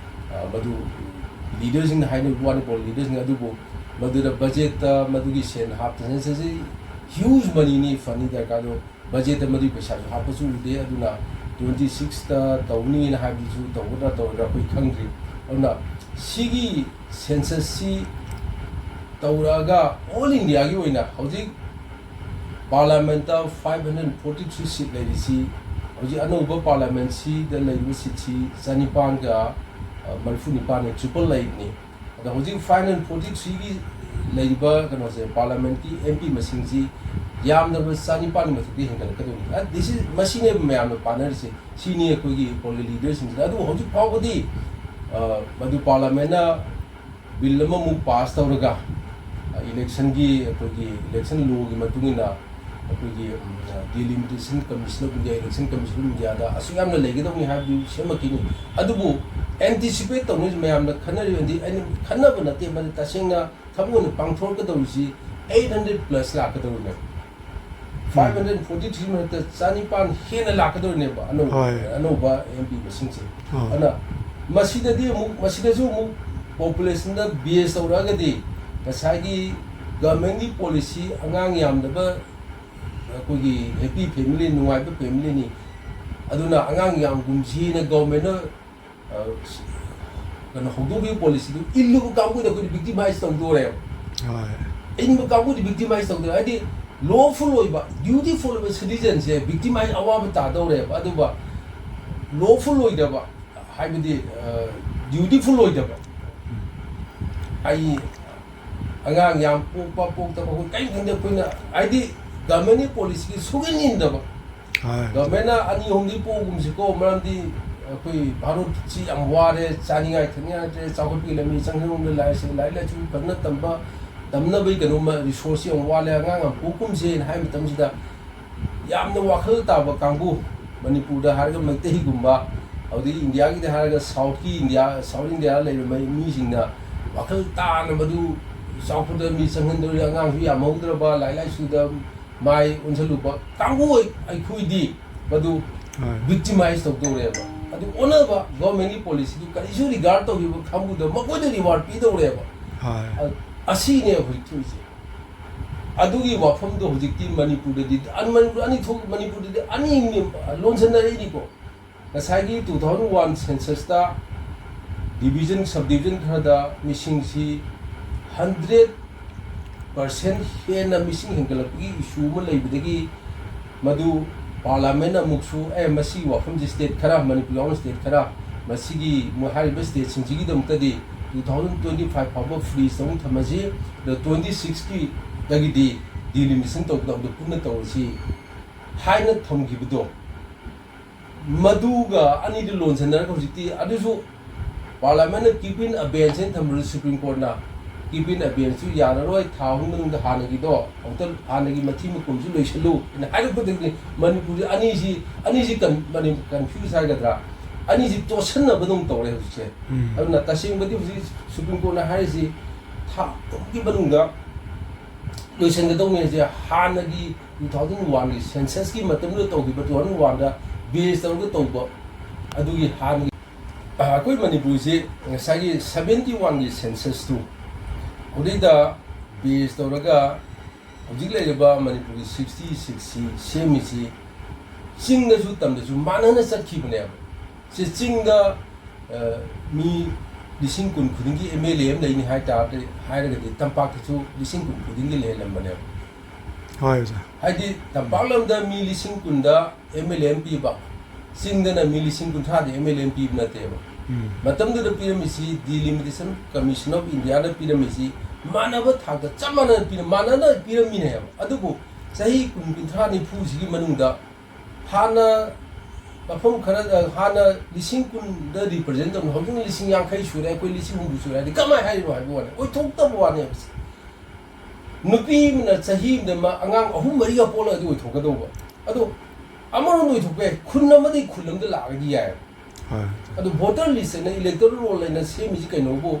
ꯑ, ꯃꯗꯨ ꯂꯤꯗꯔꯁꯤꯡꯅ ꯍꯥꯏꯅꯕ ꯋꯥꯅꯤ, ꯄꯣꯂꯤ ꯂꯤꯗꯔꯁꯤꯡꯅ꯫ ꯑꯗꯨꯕꯨ ꯃꯗꯨꯗ ꯕꯖꯦꯠꯇ ꯃꯗꯨꯒꯤ ꯁꯦꯟ ꯍꯥꯞꯇꯅ ꯁꯦꯟꯁꯁꯁꯤ ꯍ꯭ꯌꯨꯖ ꯃꯅꯤꯅꯤ, ꯐꯟꯅꯤ ꯗꯔꯀꯥꯔ꯫ ꯑꯗꯣ ꯕꯖꯦꯠꯇ ꯃꯗꯨꯒꯤ ꯄꯩꯁꯥꯁꯨ ꯍꯥꯞꯄꯁꯨ ꯎꯗꯦ꯫ ꯑꯗꯨꯅ ꯇ꯭ꯋꯦꯟꯇꯤ ꯁꯤꯛꯁꯇ ꯇꯧꯅꯤꯅ ꯍꯥꯏꯕꯗꯨꯁꯨ ꯇꯧꯒꯗ꯭ꯔꯥ ꯇꯧꯔꯣꯏꯗ꯭ꯔꯥ ꯑꯩꯈꯣꯏ ꯈꯪꯗ꯭ꯔꯤ꯫ ꯑꯗꯨꯅ ꯁꯤꯒꯤ ꯁꯦꯟꯁꯁꯁꯤ ꯇꯧꯔꯛꯑꯒ ꯑꯣꯜ ꯏꯟꯗꯤꯌꯥꯒꯤ ꯑꯣꯏꯅ ꯍꯧꯖꯤꯛ ꯄꯥꯔꯂꯥꯃꯦꯟꯠꯇ ꯐꯥꯏꯚ ꯍꯟꯗ꯭ꯔꯦꯠ ꯐꯣꯔꯇꯤ ꯊ꯭ꯔꯤ ꯁꯤꯠ ꯂꯩꯔꯤꯁꯤ, ꯍꯧꯖꯤꯛ ꯑꯅꯧꯕ ꯄꯥꯔꯂꯥꯃꯦꯟꯠꯁꯤꯗ ꯂꯩꯔꯤꯕ ꯁꯤꯠꯁꯤ ꯆꯅꯤꯄꯥꯟꯒ, ꯑ, ꯃꯔꯤꯐꯨ ꯅꯤꯄꯥꯟꯅꯤ, ꯇ꯭ꯔꯤꯄꯜ ꯂꯩꯕꯅꯤ꯫ ꯑꯗꯣ ꯍꯧꯖꯤꯛ ꯐꯥꯏꯚ ꯍꯟꯗ꯭ꯔꯦꯠ ꯐꯣꯔꯇꯤ ꯊ꯭ꯔꯤꯒꯤ ꯂꯩꯔꯤꯕ ꯀꯩꯅꯣꯁꯦ, ꯄꯥꯔꯂꯥꯃꯦꯟꯠꯀꯤ ꯑꯦꯝ ꯄꯤ ꯃꯁꯤꯡꯁꯤ ꯌꯥꯝꯗ꯭ꯔꯕꯗ ꯆꯅꯤꯄꯥꯟꯒꯤ ꯃꯊꯛꯇ ꯍꯦꯟꯒꯠꯂꯛꯀꯗꯣꯏꯅꯤ꯫ ꯑ, this is, ꯃꯁꯤꯅꯦꯕ ꯃꯌꯥꯝꯅ ꯄꯥꯅꯔꯤꯁꯦ, ꯁꯤꯅꯤ ꯑꯩꯈꯣꯏꯒꯤ ꯄꯣꯂꯤꯇꯤꯀꯦꯜ ꯂꯤꯗꯔꯁꯤꯡꯁꯤꯅ꯫ ꯑꯗꯨꯕꯨ ꯍꯧꯖꯤꯛ ꯐꯥꯎꯕꯗꯤ, ꯑ, ꯃꯗꯨ ꯄꯥꯔꯂꯥꯃꯦꯟꯅ ꯕꯤꯜ ꯑꯃꯃꯨꯛ ꯄꯥꯁ ꯇꯧꯔꯒ, ꯑ, ꯏꯂꯦꯛꯁꯟꯒꯤ, ꯑꯩꯈꯣꯏꯒꯤ ꯏꯂꯦꯛꯁꯟ ꯂꯣꯒꯤ ꯃꯇꯨꯡ ꯏꯟꯅ ꯑꯩꯈꯣꯏꯒꯤ, um, delimitation commission of India, election commission of ꯏꯟꯗꯤꯌꯥꯗ ꯑꯁꯨꯛ ꯌꯥꯝꯅ ꯂꯩꯒꯗꯧꯅꯤ ꯍꯥꯏꯕꯗꯨ ꯁꯦꯝꯃꯛꯈꯤꯅꯤ꯫ ꯑꯗꯨꯕꯨ ꯑꯦꯟꯇꯤꯁꯤꯄꯦꯠ ꯇꯧꯅꯔꯤꯁꯤ ꯃꯌꯥꯝꯅ ꯈꯟꯅꯔꯤꯕꯗꯤ, ꯑꯩꯅ ꯈꯟꯅꯕ ꯅꯠꯇꯦ, ꯃꯗꯨ ꯇꯁꯦꯡꯅ ꯊꯕꯛ ꯑꯣꯏꯅ ꯄꯥꯡꯊꯣꯔꯛꯀꯗꯧꯔꯤꯁꯤ eight hundred plus ꯂꯥꯛꯀꯗꯧꯔꯤꯅꯦꯕ꯫ Five hundred forty three ꯃꯔꯛꯇ ꯆꯅꯤꯄꯥꯟ ꯍꯦꯟꯅ ꯂꯥꯛꯀꯗꯧꯔꯤꯅꯦꯕ, ꯑꯅꯧꯕ, ꯍꯣꯏ꯫ ꯑꯅꯧꯕ ꯑꯦꯝ ꯄꯤ ꯃꯁꯤꯡꯁꯦ꯫ ꯑꯥ꯫ ꯑꯗꯨꯅ ꯃꯁꯤꯗꯗꯤ ꯑꯃꯨꯛ, ꯃꯁꯤꯗꯁꯨ ꯑꯃꯨꯛ ꯄꯣꯄꯨꯂꯦꯁꯟꯗ ꯕꯦꯁ ꯇꯧꯔꯛꯑꯒꯗꯤ ꯉꯁꯥꯏꯒꯤ ꯒꯚꯔꯟꯃꯦꯟꯒꯤ ꯄꯣꯂꯤꯁꯤ, ꯑꯉꯥꯡ ꯌꯥꯝꯗꯕ, ꯑꯩꯈꯣꯏꯒꯤ ꯍꯦꯄꯤ ꯐꯦꯃꯤꯂꯤ, ꯅꯨꯡꯉꯥꯏꯕ ꯐꯦꯃꯤꯂꯤꯅꯤ꯫ ꯑꯗꯨꯅ ꯑꯉꯥꯡ ꯌꯥꯝꯒꯨꯝꯁꯤꯅ ꯒꯚꯔꯟꯃꯦꯟꯅ, ꯑ, ꯀꯩꯅꯣ, ꯍꯧꯗꯣꯛꯈꯤꯕ ꯄꯣꯂꯤꯁꯤꯗꯨ ꯏꯜꯂꯨꯕ ꯀꯥꯡꯕꯨꯗ ꯑꯩꯈꯣꯏꯗꯤ ꯚꯤꯛꯇꯤꯃꯥꯏꯁ ꯇꯧꯗꯣꯔꯦꯕ꯫ ꯍꯣꯏ꯫ ꯏꯟꯕ ꯀꯥꯡꯕꯨꯗꯤ ꯚꯤꯛꯇꯤꯃꯥꯏꯁ ꯇꯧꯗꯣꯔꯦ꯫ ꯍꯥꯏꯗꯤ ꯂꯣꯐꯨꯜ ꯑꯣꯏꯕ, ꯗ꯭ꯌꯨꯇꯤꯐꯨꯜ ꯑꯣꯏꯕ ꯁꯤꯇꯤꯖꯟꯁꯦ ꯚꯤꯛꯇꯤꯃꯥꯏꯁ ꯑꯋꯥꯕ ꯇꯥꯗꯧꯔꯦꯕ꯫ ꯑꯗꯨꯒ ꯂꯣꯐꯨꯜ ꯑꯣꯏꯗꯕ, ꯍꯥꯏꯕꯗꯤ, ꯑ, ꯗ꯭ꯌꯨꯇꯤꯐꯨꯜ ꯑꯣꯏꯗꯕ, ꯑꯩ ꯑꯉꯥꯡ ꯌꯥꯝ ꯄꯣꯛꯄ ꯄꯣꯛꯇꯕ ꯑꯩꯈꯣꯏ ꯀꯔꯤꯝ ꯈꯪꯗꯦ꯫ ꯑꯩꯈꯣꯏꯅ ꯍꯥꯏꯗꯤ ꯒꯚꯔꯟꯃꯦꯟꯒꯤ ꯄꯣꯂꯤꯁꯤꯒꯤ ꯁꯨꯛꯏꯟ ꯏꯟꯗꯕ꯫ ꯍꯣꯏ꯫ ꯒꯚꯔꯟꯃꯦꯟꯅ ꯑꯅꯤ ꯑꯍꯨꯝꯗꯤ ꯄꯣꯛꯑꯒꯨꯝꯁꯤꯀꯣ, ꯃꯔꯝꯗꯤ ꯑꯩꯈꯣꯏ ꯚꯥꯔꯠꯁꯤ ꯌꯥꯝ ꯋꯥꯔꯦ, ꯆꯥꯅꯤꯡꯉꯥꯏ ꯊꯛꯅꯤꯡꯉꯥꯏ ꯂꯩꯇ꯭ꯔꯦ, ꯆꯥꯎꯈꯠꯄꯒꯤ ꯂꯝꯕꯤ ꯆꯪꯁꯤꯟꯐꯝꯗ ꯂꯥꯏꯔꯤꯛꯁꯦ, ꯂꯥꯏꯔꯤꯛ ꯂꯥꯏꯁꯨ ꯐꯖꯅ ꯇꯝꯕ, ꯇꯝꯅꯕꯒꯤ ꯀꯩꯅꯣꯃ ꯔꯤꯁꯣꯔꯁꯁꯤ ꯌꯥꯝ ꯋꯥꯠꯂꯦ, ꯑꯉꯥꯡ ꯌꯥꯝ ꯄꯣꯛꯀꯨꯝꯁꯦꯅ ꯍꯥꯏꯕ ꯃꯇꯝꯁꯤꯗ, ꯌꯥꯝꯅ ꯋꯥꯈꯜ ꯇꯥꯕ ꯀꯥꯡꯕꯨ, ꯃꯅꯤꯄꯨꯔꯗ ꯍꯥꯏꯔꯒ ꯃꯩꯇꯩꯒꯨꯝꯕ, ꯑꯗꯨꯗꯒꯤ ꯏꯟꯗꯤꯌꯥꯒꯤꯗ ꯍꯥꯏꯔꯒ ꯁꯥꯎꯠꯀꯤ ꯏꯟꯗꯤꯌꯥ, ꯁꯥꯎꯠ ꯏꯟꯗꯤꯌꯥꯗ ꯂꯩꯕ ꯃꯩ-, ꯃꯤꯁꯤꯡꯅ ꯋꯥꯈꯜ ꯇꯥꯅ ꯃꯗꯨ ꯆꯥꯎꯈꯠꯄꯗ ꯃꯤ ꯆꯪꯍꯟꯗꯧꯔꯤ, ꯑꯉꯥꯡꯁꯨ ꯌꯥꯝꯍꯧꯗ꯭ꯔꯕ, ꯂꯥꯏꯔꯤꯛ ꯂꯥꯏꯁꯨꯗ ꯃꯥꯏ ꯑꯣꯟꯁꯤꯜꯂꯨꯕ ꯀꯥꯡꯕꯨ ꯑꯩ-, ꯑꯩꯈꯣꯏꯗꯤ ꯃꯗꯨ ꯍꯣꯏ꯫ ꯚꯤꯛꯇꯤꯃꯥꯏꯁ ꯇꯧꯗꯧꯔꯦꯕ꯫ ꯑꯗꯨ ꯑꯣꯟꯅꯕ ꯒꯣꯔꯃꯦꯟꯒꯤ ꯄꯣꯂꯤꯁꯤꯗꯨ ꯀꯔꯤꯁꯨ ꯔꯤꯒꯥꯔꯗ ꯇꯧꯈꯤꯕ ꯀꯥꯡꯕꯨꯗ ꯃꯈꯣꯏꯗ ꯔꯤꯋꯥꯔꯗ ꯄꯤꯗꯧꯔꯦꯕ꯫ ꯍꯣꯏ꯫ ꯑ-, ꯑꯁꯤꯅꯦ ꯍꯧꯖꯤꯛ ꯊꯣꯛꯏꯁꯦ꯫ ꯑꯗꯨꯒꯤ ꯋꯥꯐꯝꯗꯣ ꯍꯧꯖꯤꯛꯇꯤ ꯃꯅꯤꯄꯨꯔꯗꯗꯤ, ꯑ-, ꯃꯅꯤꯄꯨꯔ ꯑꯅꯤ ꯊꯣꯛ-, ꯃꯅꯤꯄꯨꯔꯗꯗꯤ ꯑꯅꯤ ꯂꯣꯟꯁꯤꯟꯅꯔꯛꯏꯅꯤꯀꯣ꯫ ꯉꯁꯥꯏꯒꯤ two thousand one censusꯇ division, subdivision ꯈꯔꯗ ꯃꯤꯁꯤꯡꯁꯤ hundred percent ꯍꯦꯟꯅ ꯃꯤꯁꯤꯡ ꯍꯦꯟꯒꯠꯂꯛꯄꯒꯤ issue ꯑꯃ ꯂꯩꯕꯗꯒꯤ ꯃꯗꯨ ꯄꯥꯔꯂꯥꯃꯦꯟ ꯑꯃꯨꯛꯁꯨ, "ꯑꯦ, ꯃꯁꯤꯒꯤ ꯋꯥꯐꯝꯁꯤ state ꯈꯔ, ꯃꯅꯤꯄꯨꯔ ꯌꯥꯎꯅ state ꯈꯔ, ꯃꯁꯤꯒꯤ ꯃꯣꯏ ꯍꯥꯏꯔꯤꯕ stateꯁꯤꯡꯁꯤꯒꯤꯗꯃꯛꯇꯗꯤ two thousand twenty five ꯐꯥꯎꯕ freeze ꯑꯃꯨꯛ ꯊꯝꯃꯁꯤ, ꯑꯗ twenty sixꯀꯤꯗꯒꯤꯗꯤ ꯗꯤꯂꯤꯃꯤꯇꯦꯁꯟ ꯇꯧꯒꯗꯕꯗꯣ ꯄꯨꯟꯅ ꯇꯧꯔꯁꯤ ꯍꯥꯏꯅ ꯊꯝꯈꯤꯕꯗꯣ, ꯃꯗꯨꯒ ꯑꯅꯤꯗꯨ ꯂꯣꯟꯁꯟꯅꯔꯒ ꯍꯧꯖꯤꯛꯇꯤ ꯑꯗꯨꯁꯨ ꯄꯥꯔꯂꯤꯌꯥꯃꯦꯟꯅ ꯀꯤꯞ ꯏꯟ ꯑꯕꯦꯟꯁ ꯍꯥꯏꯅ ꯊꯝꯕꯗꯨ ꯁꯨꯄ꯭ꯔꯤꯝ ꯀꯣꯔꯠꯅ ꯀꯤꯞ ꯏꯟ ꯑꯕꯦꯟꯁꯁꯨ ꯌꯥꯔꯔꯣꯏ, ꯊꯥ ꯑꯍꯨꯝ ꯃꯅꯨꯡꯗ ꯍꯥꯟꯅꯒꯤꯗꯣ ꯑꯃꯨꯛꯇ, ꯍꯥꯟꯅꯒꯤ ꯃꯊꯤ ꯃꯀꯨꯝꯁꯨ ꯂꯣꯏꯁꯤꯜꯂꯨ ꯍꯥꯏꯅ ꯍꯥꯏꯔꯛꯄꯗꯒꯤ ꯃꯅꯤꯄꯨꯔꯁꯤ ꯑꯅꯤꯁꯤ, ꯑꯅꯤꯁꯤ ꯀꯟ-, ꯃꯅꯤ-, ꯀꯟꯐ꯭ꯌꯨꯁ ꯍꯥꯏꯒꯗ꯭ꯔꯥ, ꯑꯅꯤꯁꯤ ꯇꯣꯠꯁꯟꯅꯕꯗꯧꯅ ꯇꯧꯔꯦ ꯍꯧꯖꯤꯛꯁꯦ꯫ ꯎꯝ꯫ ꯑꯗꯨꯅ ꯇꯁꯦꯡꯕꯗꯤ ꯍꯧꯖꯤꯛ ꯁꯨꯄ꯭ꯔꯤꯝ ꯀꯣꯔꯠꯅ ꯍꯥꯏꯔꯤꯁꯤ ꯊꯥ ꯑꯍꯨꯝꯒꯤ ꯃꯅꯨꯡꯗ ꯂꯣꯏꯁꯤꯟꯒꯗꯧꯅꯤ ꯍꯥꯏꯁꯦ ꯍꯥꯟꯅꯒꯤ two thousand one ꯒꯤ ꯁꯦꯟꯁꯁꯀꯤ ꯃꯇꯝꯗꯨꯗ ꯇꯧꯈꯤꯕ, two thousand one ꯗ ꯕꯦꯁ ꯇꯧꯔꯒ ꯇꯧꯕ ꯑꯗꯨꯒꯤ ꯍꯥꯟꯅꯒꯤ, ꯑ, ꯑꯩꯈꯣꯏ ꯃꯅꯤꯄꯨꯔꯁꯤ ꯉꯁꯥꯏꯒꯤ seventy one ꯒꯤ ꯁꯦꯟꯁꯁꯇꯨ ꯑꯗꯨꯗꯩꯗ ꯕꯦꯁ ꯇꯧꯔꯒ ꯍꯧꯖꯤꯛ ꯂꯩꯔꯤꯕ ꯃꯅꯤꯄꯨꯔꯒꯤ sixty six ꯁꯤ ꯁꯦꯝꯃꯤꯁꯤ ꯆꯤꯡꯗꯁꯨ ꯇꯝꯗꯁꯨ ꯃꯥꯟꯅꯅ ꯆꯠꯈꯤꯕꯅꯦꯕ꯫ ꯁꯤ ꯆꯤꯡꯗ, ꯑ, ꯃꯤ ꯂꯤꯁꯤꯡ ꯀꯨꯟ ꯈꯨꯗꯤꯡꯒꯤ ꯑꯦꯝ ꯑꯦꯜ ꯑꯦ ꯑꯃ ꯂꯩꯅꯤ ꯍꯥꯏ ꯇꯥꯔꯗꯤ, ꯍꯥꯏꯔꯒꯗꯤ ꯇꯝꯄꯥꯛꯇꯁꯨ ꯂꯤꯁꯤꯡ ꯀꯨꯟ ꯈꯨꯗꯤꯡꯒꯤ ꯂꯩꯍꯜꯂꯝꯕꯅꯦꯕ꯫ ꯍꯣꯏ, ꯑꯣꯖꯥ꯫ ꯍꯥꯏꯗꯤ ꯇꯝꯄꯥꯛ ꯂꯝꯗ ꯃꯤ ꯂꯤꯁꯤꯡ ꯀꯨꯟꯗ ꯑꯦꯝ ꯑꯦꯜ ꯑꯦ ꯑꯃ ꯄꯤꯕ, ꯆꯤꯡꯗꯅ ꯃꯤ ꯂꯤꯁꯤꯡ ꯀꯨꯟꯊ꯭ꯔꯥꯗ ꯑꯦꯝ ꯑꯦꯜ ꯑꯦ ꯑꯃ ꯄꯤꯕ ꯅꯠꯇꯦꯕ꯫ ꯎꯝ꯫ ꯃꯇꯝꯗꯨꯗ ꯄꯤꯔꯝꯃꯤꯁꯤ ꯗꯤꯂꯤꯃꯤꯇꯦꯁꯟ ꯀꯃꯤꯁꯟ ꯑꯣꯐ ꯏꯟꯗꯤꯌꯥꯅ ꯄꯤꯔꯝꯃꯤꯁꯤ ꯃꯥꯟꯅꯕ ꯊꯥꯛꯇ ꯆꯞ ꯃꯥꯟꯅꯅ ꯄꯤꯔꯝ-, ꯃꯥꯟꯅꯅ ꯄꯤꯔꯝꯃꯤꯅꯦꯕ꯫ ꯑꯗꯨꯕꯨ ꯆꯍꯤ ꯀꯨꯟ, ꯀꯨꯟꯊ꯭ꯔꯥ, ꯅꯤꯐꯨꯁꯤꯒꯤ ꯃꯅꯨꯡꯗ ꯍꯥꯟꯅ ꯃꯐꯝ ꯈꯔ, ꯑ, ꯍꯥꯟꯅ ꯂꯤꯁꯤꯡ ꯀꯨꯟꯗ ꯔꯤꯄ꯭ꯔꯖꯦꯟ ꯇꯧꯅꯤ, ꯍꯧꯖꯤꯛꯅ ꯂꯤꯁꯤꯡ ꯌꯥꯡꯈꯩ ꯁꯨꯔꯦ, ꯑꯩꯈꯣꯏ ꯂꯤꯁꯤꯡ ꯍꯨꯝꯐꯨ ꯁꯨꯔꯦ ꯍꯥꯏꯗꯤ ꯀꯃꯥꯏꯅ ꯍꯥꯏꯔꯤꯅꯣ ꯍꯥꯏꯕ ꯋꯥꯅꯤ, ꯑꯣꯏꯊꯣꯛꯇꯕ ꯋꯥꯅꯦꯕ꯫ ꯅꯨꯄꯤ ꯑꯃꯅ ꯆꯍꯤ ꯑꯃꯗ ꯃꯥ ꯑꯉꯥꯡ ꯑꯍꯨꯝ ꯃꯔꯤꯒ ꯄꯣꯛꯂꯒꯗꯤ ꯑꯣꯏꯊꯣꯛꯀꯗꯧꯕ꯫ ꯑꯗꯣ ꯑꯃꯔꯣꯝꯗ ꯑꯣꯏꯊꯣꯛꯄ ꯌꯥꯏ, ꯈꯨꯟ ꯑꯃꯗꯒꯤ ꯈꯨꯟ ꯑꯃꯗ ꯂꯥꯛꯑꯒꯗꯤ ꯌꯥꯏ꯫ ꯍꯣꯏ꯫ ꯑꯗꯣ ꯚꯣꯇꯔ ꯂꯤꯁ ꯍꯥꯏꯅ, ꯏꯂꯦꯛꯇꯣꯔꯦꯜ ꯔꯣꯜ ꯍꯥꯏꯅ ꯁꯦꯝꯃꯤꯁꯤ ꯀꯩꯅꯣꯕꯨ,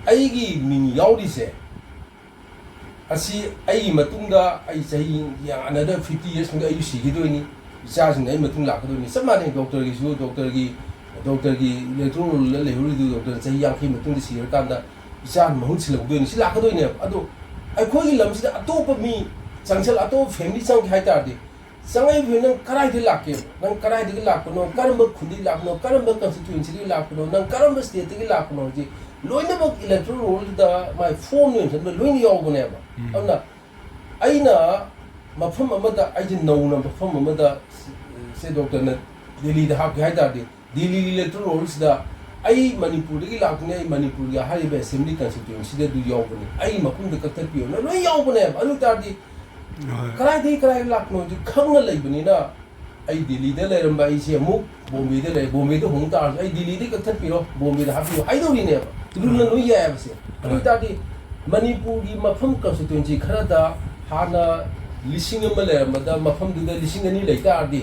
ꯑꯩꯒꯤ ꯃꯤꯡ ꯌꯥꯎꯔꯤꯁꯦ, ꯑꯁꯤ ꯑꯩꯒꯤ ꯃꯇꯨꯡꯗ ꯑꯩ ꯆꯍꯤ another fifty years ꯃꯇꯨꯡꯗ ꯑꯩꯁꯨ ꯁꯤꯈꯤꯗꯣꯏꯅꯤ, ꯏꯆꯥꯁꯤꯡꯅ ꯑꯩ ꯃꯇꯨꯡ ꯂꯥꯛꯀꯗꯣꯏꯅꯤ꯫ ꯆꯞ ꯃꯥꯟꯅꯩ, ꯗꯣꯛꯇꯔꯒꯤꯁꯨ, ꯗꯣꯛꯇꯔꯒꯤ, ꯗꯣꯛꯇꯔꯒꯤ ꯏꯂꯦꯛꯇꯣꯔꯦꯜ ꯔꯣꯜꯗ ꯂꯩꯍꯧꯔꯤꯗꯨ ꯗꯣꯛꯇꯔ ꯆꯍꯤ ꯌꯥꯡꯈꯩ ꯃꯇꯨꯡꯗ ꯁꯤꯔꯀꯥꯟꯗ ꯏꯆꯥꯅ ꯃꯍꯨꯠ ꯁꯤꯜꯍꯧꯗꯣꯏꯅꯤ, ꯁꯤ ꯂꯥꯛꯀꯗꯣꯏꯅꯦꯕ꯫ ꯑꯗꯣ ꯑꯩꯈꯣꯏꯒꯤ ꯂꯝꯁꯤꯗ ꯑꯇꯣꯞꯄ ꯃꯤ ꯆꯪꯁꯜ-, ꯑꯇꯣꯞꯄ ꯐꯦꯃꯤꯂꯤ ꯆꯪꯒꯦ ꯍꯥꯏ ꯇꯥꯔꯗꯤ, ꯆꯪꯉꯛꯏꯕ ꯅꯪ ꯀꯗꯥꯏꯗꯒꯤ ꯂꯥꯛꯀꯦ? ꯅꯪ ꯀꯗꯥꯏꯗꯒꯤ ꯂꯥꯛꯄꯅꯣ? ꯀꯔꯝꯕ ꯈꯨꯟꯗꯒꯤ ꯂꯥꯛꯄꯅꯣ? ꯀꯔꯝꯕ ꯀꯟꯁꯇꯤꯇ꯭ꯋꯦꯟꯁꯤꯗꯒꯤ ꯂꯥꯛꯄꯅꯣ? ꯅꯪ ꯀꯔꯝꯕ ꯁ꯭ꯇꯦꯠꯇꯒꯤ ꯂꯥꯛꯄꯅꯣ? ꯍꯧꯖꯤꯛ ꯂꯣꯏꯅꯃꯛ ꯏꯂꯦꯛꯇꯣꯔꯦꯜ ꯔꯣꯜꯗꯨꯗ ꯃꯥꯏ ꯐꯣꯝ ꯌꯣꯟꯁꯤꯟꯕ ꯂꯣꯏꯅ ꯌꯥꯎꯕꯅꯦꯕ꯫ ꯎꯝ꯫ ꯑꯗꯨꯅ ꯑꯩꯅ ꯃꯐꯝ ꯑꯃꯗ, ꯑꯩꯁꯦ ꯅꯧꯅ ꯃꯐꯝ ꯑꯃꯗ, ꯁꯦ ꯗꯣꯛꯇꯔꯅ ꯗꯦꯜꯂꯤꯗ ꯍꯥꯞꯀꯦ ꯍꯥꯏ ꯇꯥꯔꯗꯤ, ꯗꯦꯜꯂꯤ ꯏꯂꯦꯛꯇꯣꯔꯦꯜ ꯔꯣꯜꯁꯤꯗ ꯑꯩ ꯃꯅꯤꯄꯨꯔꯗꯒꯤ ꯂꯥꯛꯄꯅꯦ, ꯑꯩ ꯃꯅꯤꯄꯨꯔꯒꯤ ꯍꯥꯏꯔꯤꯕ ꯑꯦꯁꯦꯝꯕ꯭ꯂꯤ ꯀꯟꯁꯇꯤꯇ꯭ꯋꯦꯟꯁꯤꯗ ꯑꯗꯨ ꯌꯥꯎꯕꯅꯦ, ꯑꯩ ꯃꯐꯝꯗ ꯀꯛꯊꯠꯄꯤꯌꯣꯅ ꯂꯣꯏ ꯌꯥꯎꯕꯅꯦꯕ꯫ ꯑꯗꯨ ꯑꯣꯏ ꯇꯥꯔꯗꯤ ꯍꯣꯏ꯫ ꯀꯗꯥꯏꯗꯒꯤ ꯀꯗꯥꯏ ꯂꯥꯛꯄꯅꯣꯁꯤ ꯈꯪꯅ ꯂꯩꯕꯅꯤꯅ, ꯑꯩ ꯗꯤꯜꯂꯤꯗ ꯂꯩꯔꯝꯕ ꯑꯩꯁꯦ ꯑꯃꯨꯛ ꯕꯣꯝꯕꯦꯗ ꯂꯩ, ꯕꯣꯝꯕꯦꯗ ꯍꯣꯡ ꯇꯥꯔꯁꯨ ꯑꯩ ꯗꯤꯜꯂꯤꯗꯒꯤ ꯀꯛꯊꯠꯄꯤꯔꯣ, ꯕꯣꯝꯕꯦꯗ ꯍꯥꯞꯄꯤꯔꯣ ꯍꯥꯏꯗꯧꯔꯤꯅꯦꯕ꯫ ꯔꯨꯜꯅ ꯂꯣꯏ ꯌꯥꯏꯑꯕꯁꯦ꯫ ꯑꯗꯨ ꯑꯣꯏꯇꯥꯔꯗꯤ ꯃꯅꯤꯄꯨꯔꯒꯤ ꯃꯐꯝ ꯀꯟꯁꯇꯤꯇ꯭ꯋꯦꯟꯁꯤ ꯈꯔꯗ ꯍꯥꯟꯅ ꯂꯤꯁꯤꯡ ꯑꯃ ꯂꯩꯔꯝꯕꯗ ꯃꯐꯝꯗꯨꯗ ꯂꯤꯁꯤꯡ ꯑꯅꯤ ꯂꯩ ꯇꯥꯔꯗꯤ,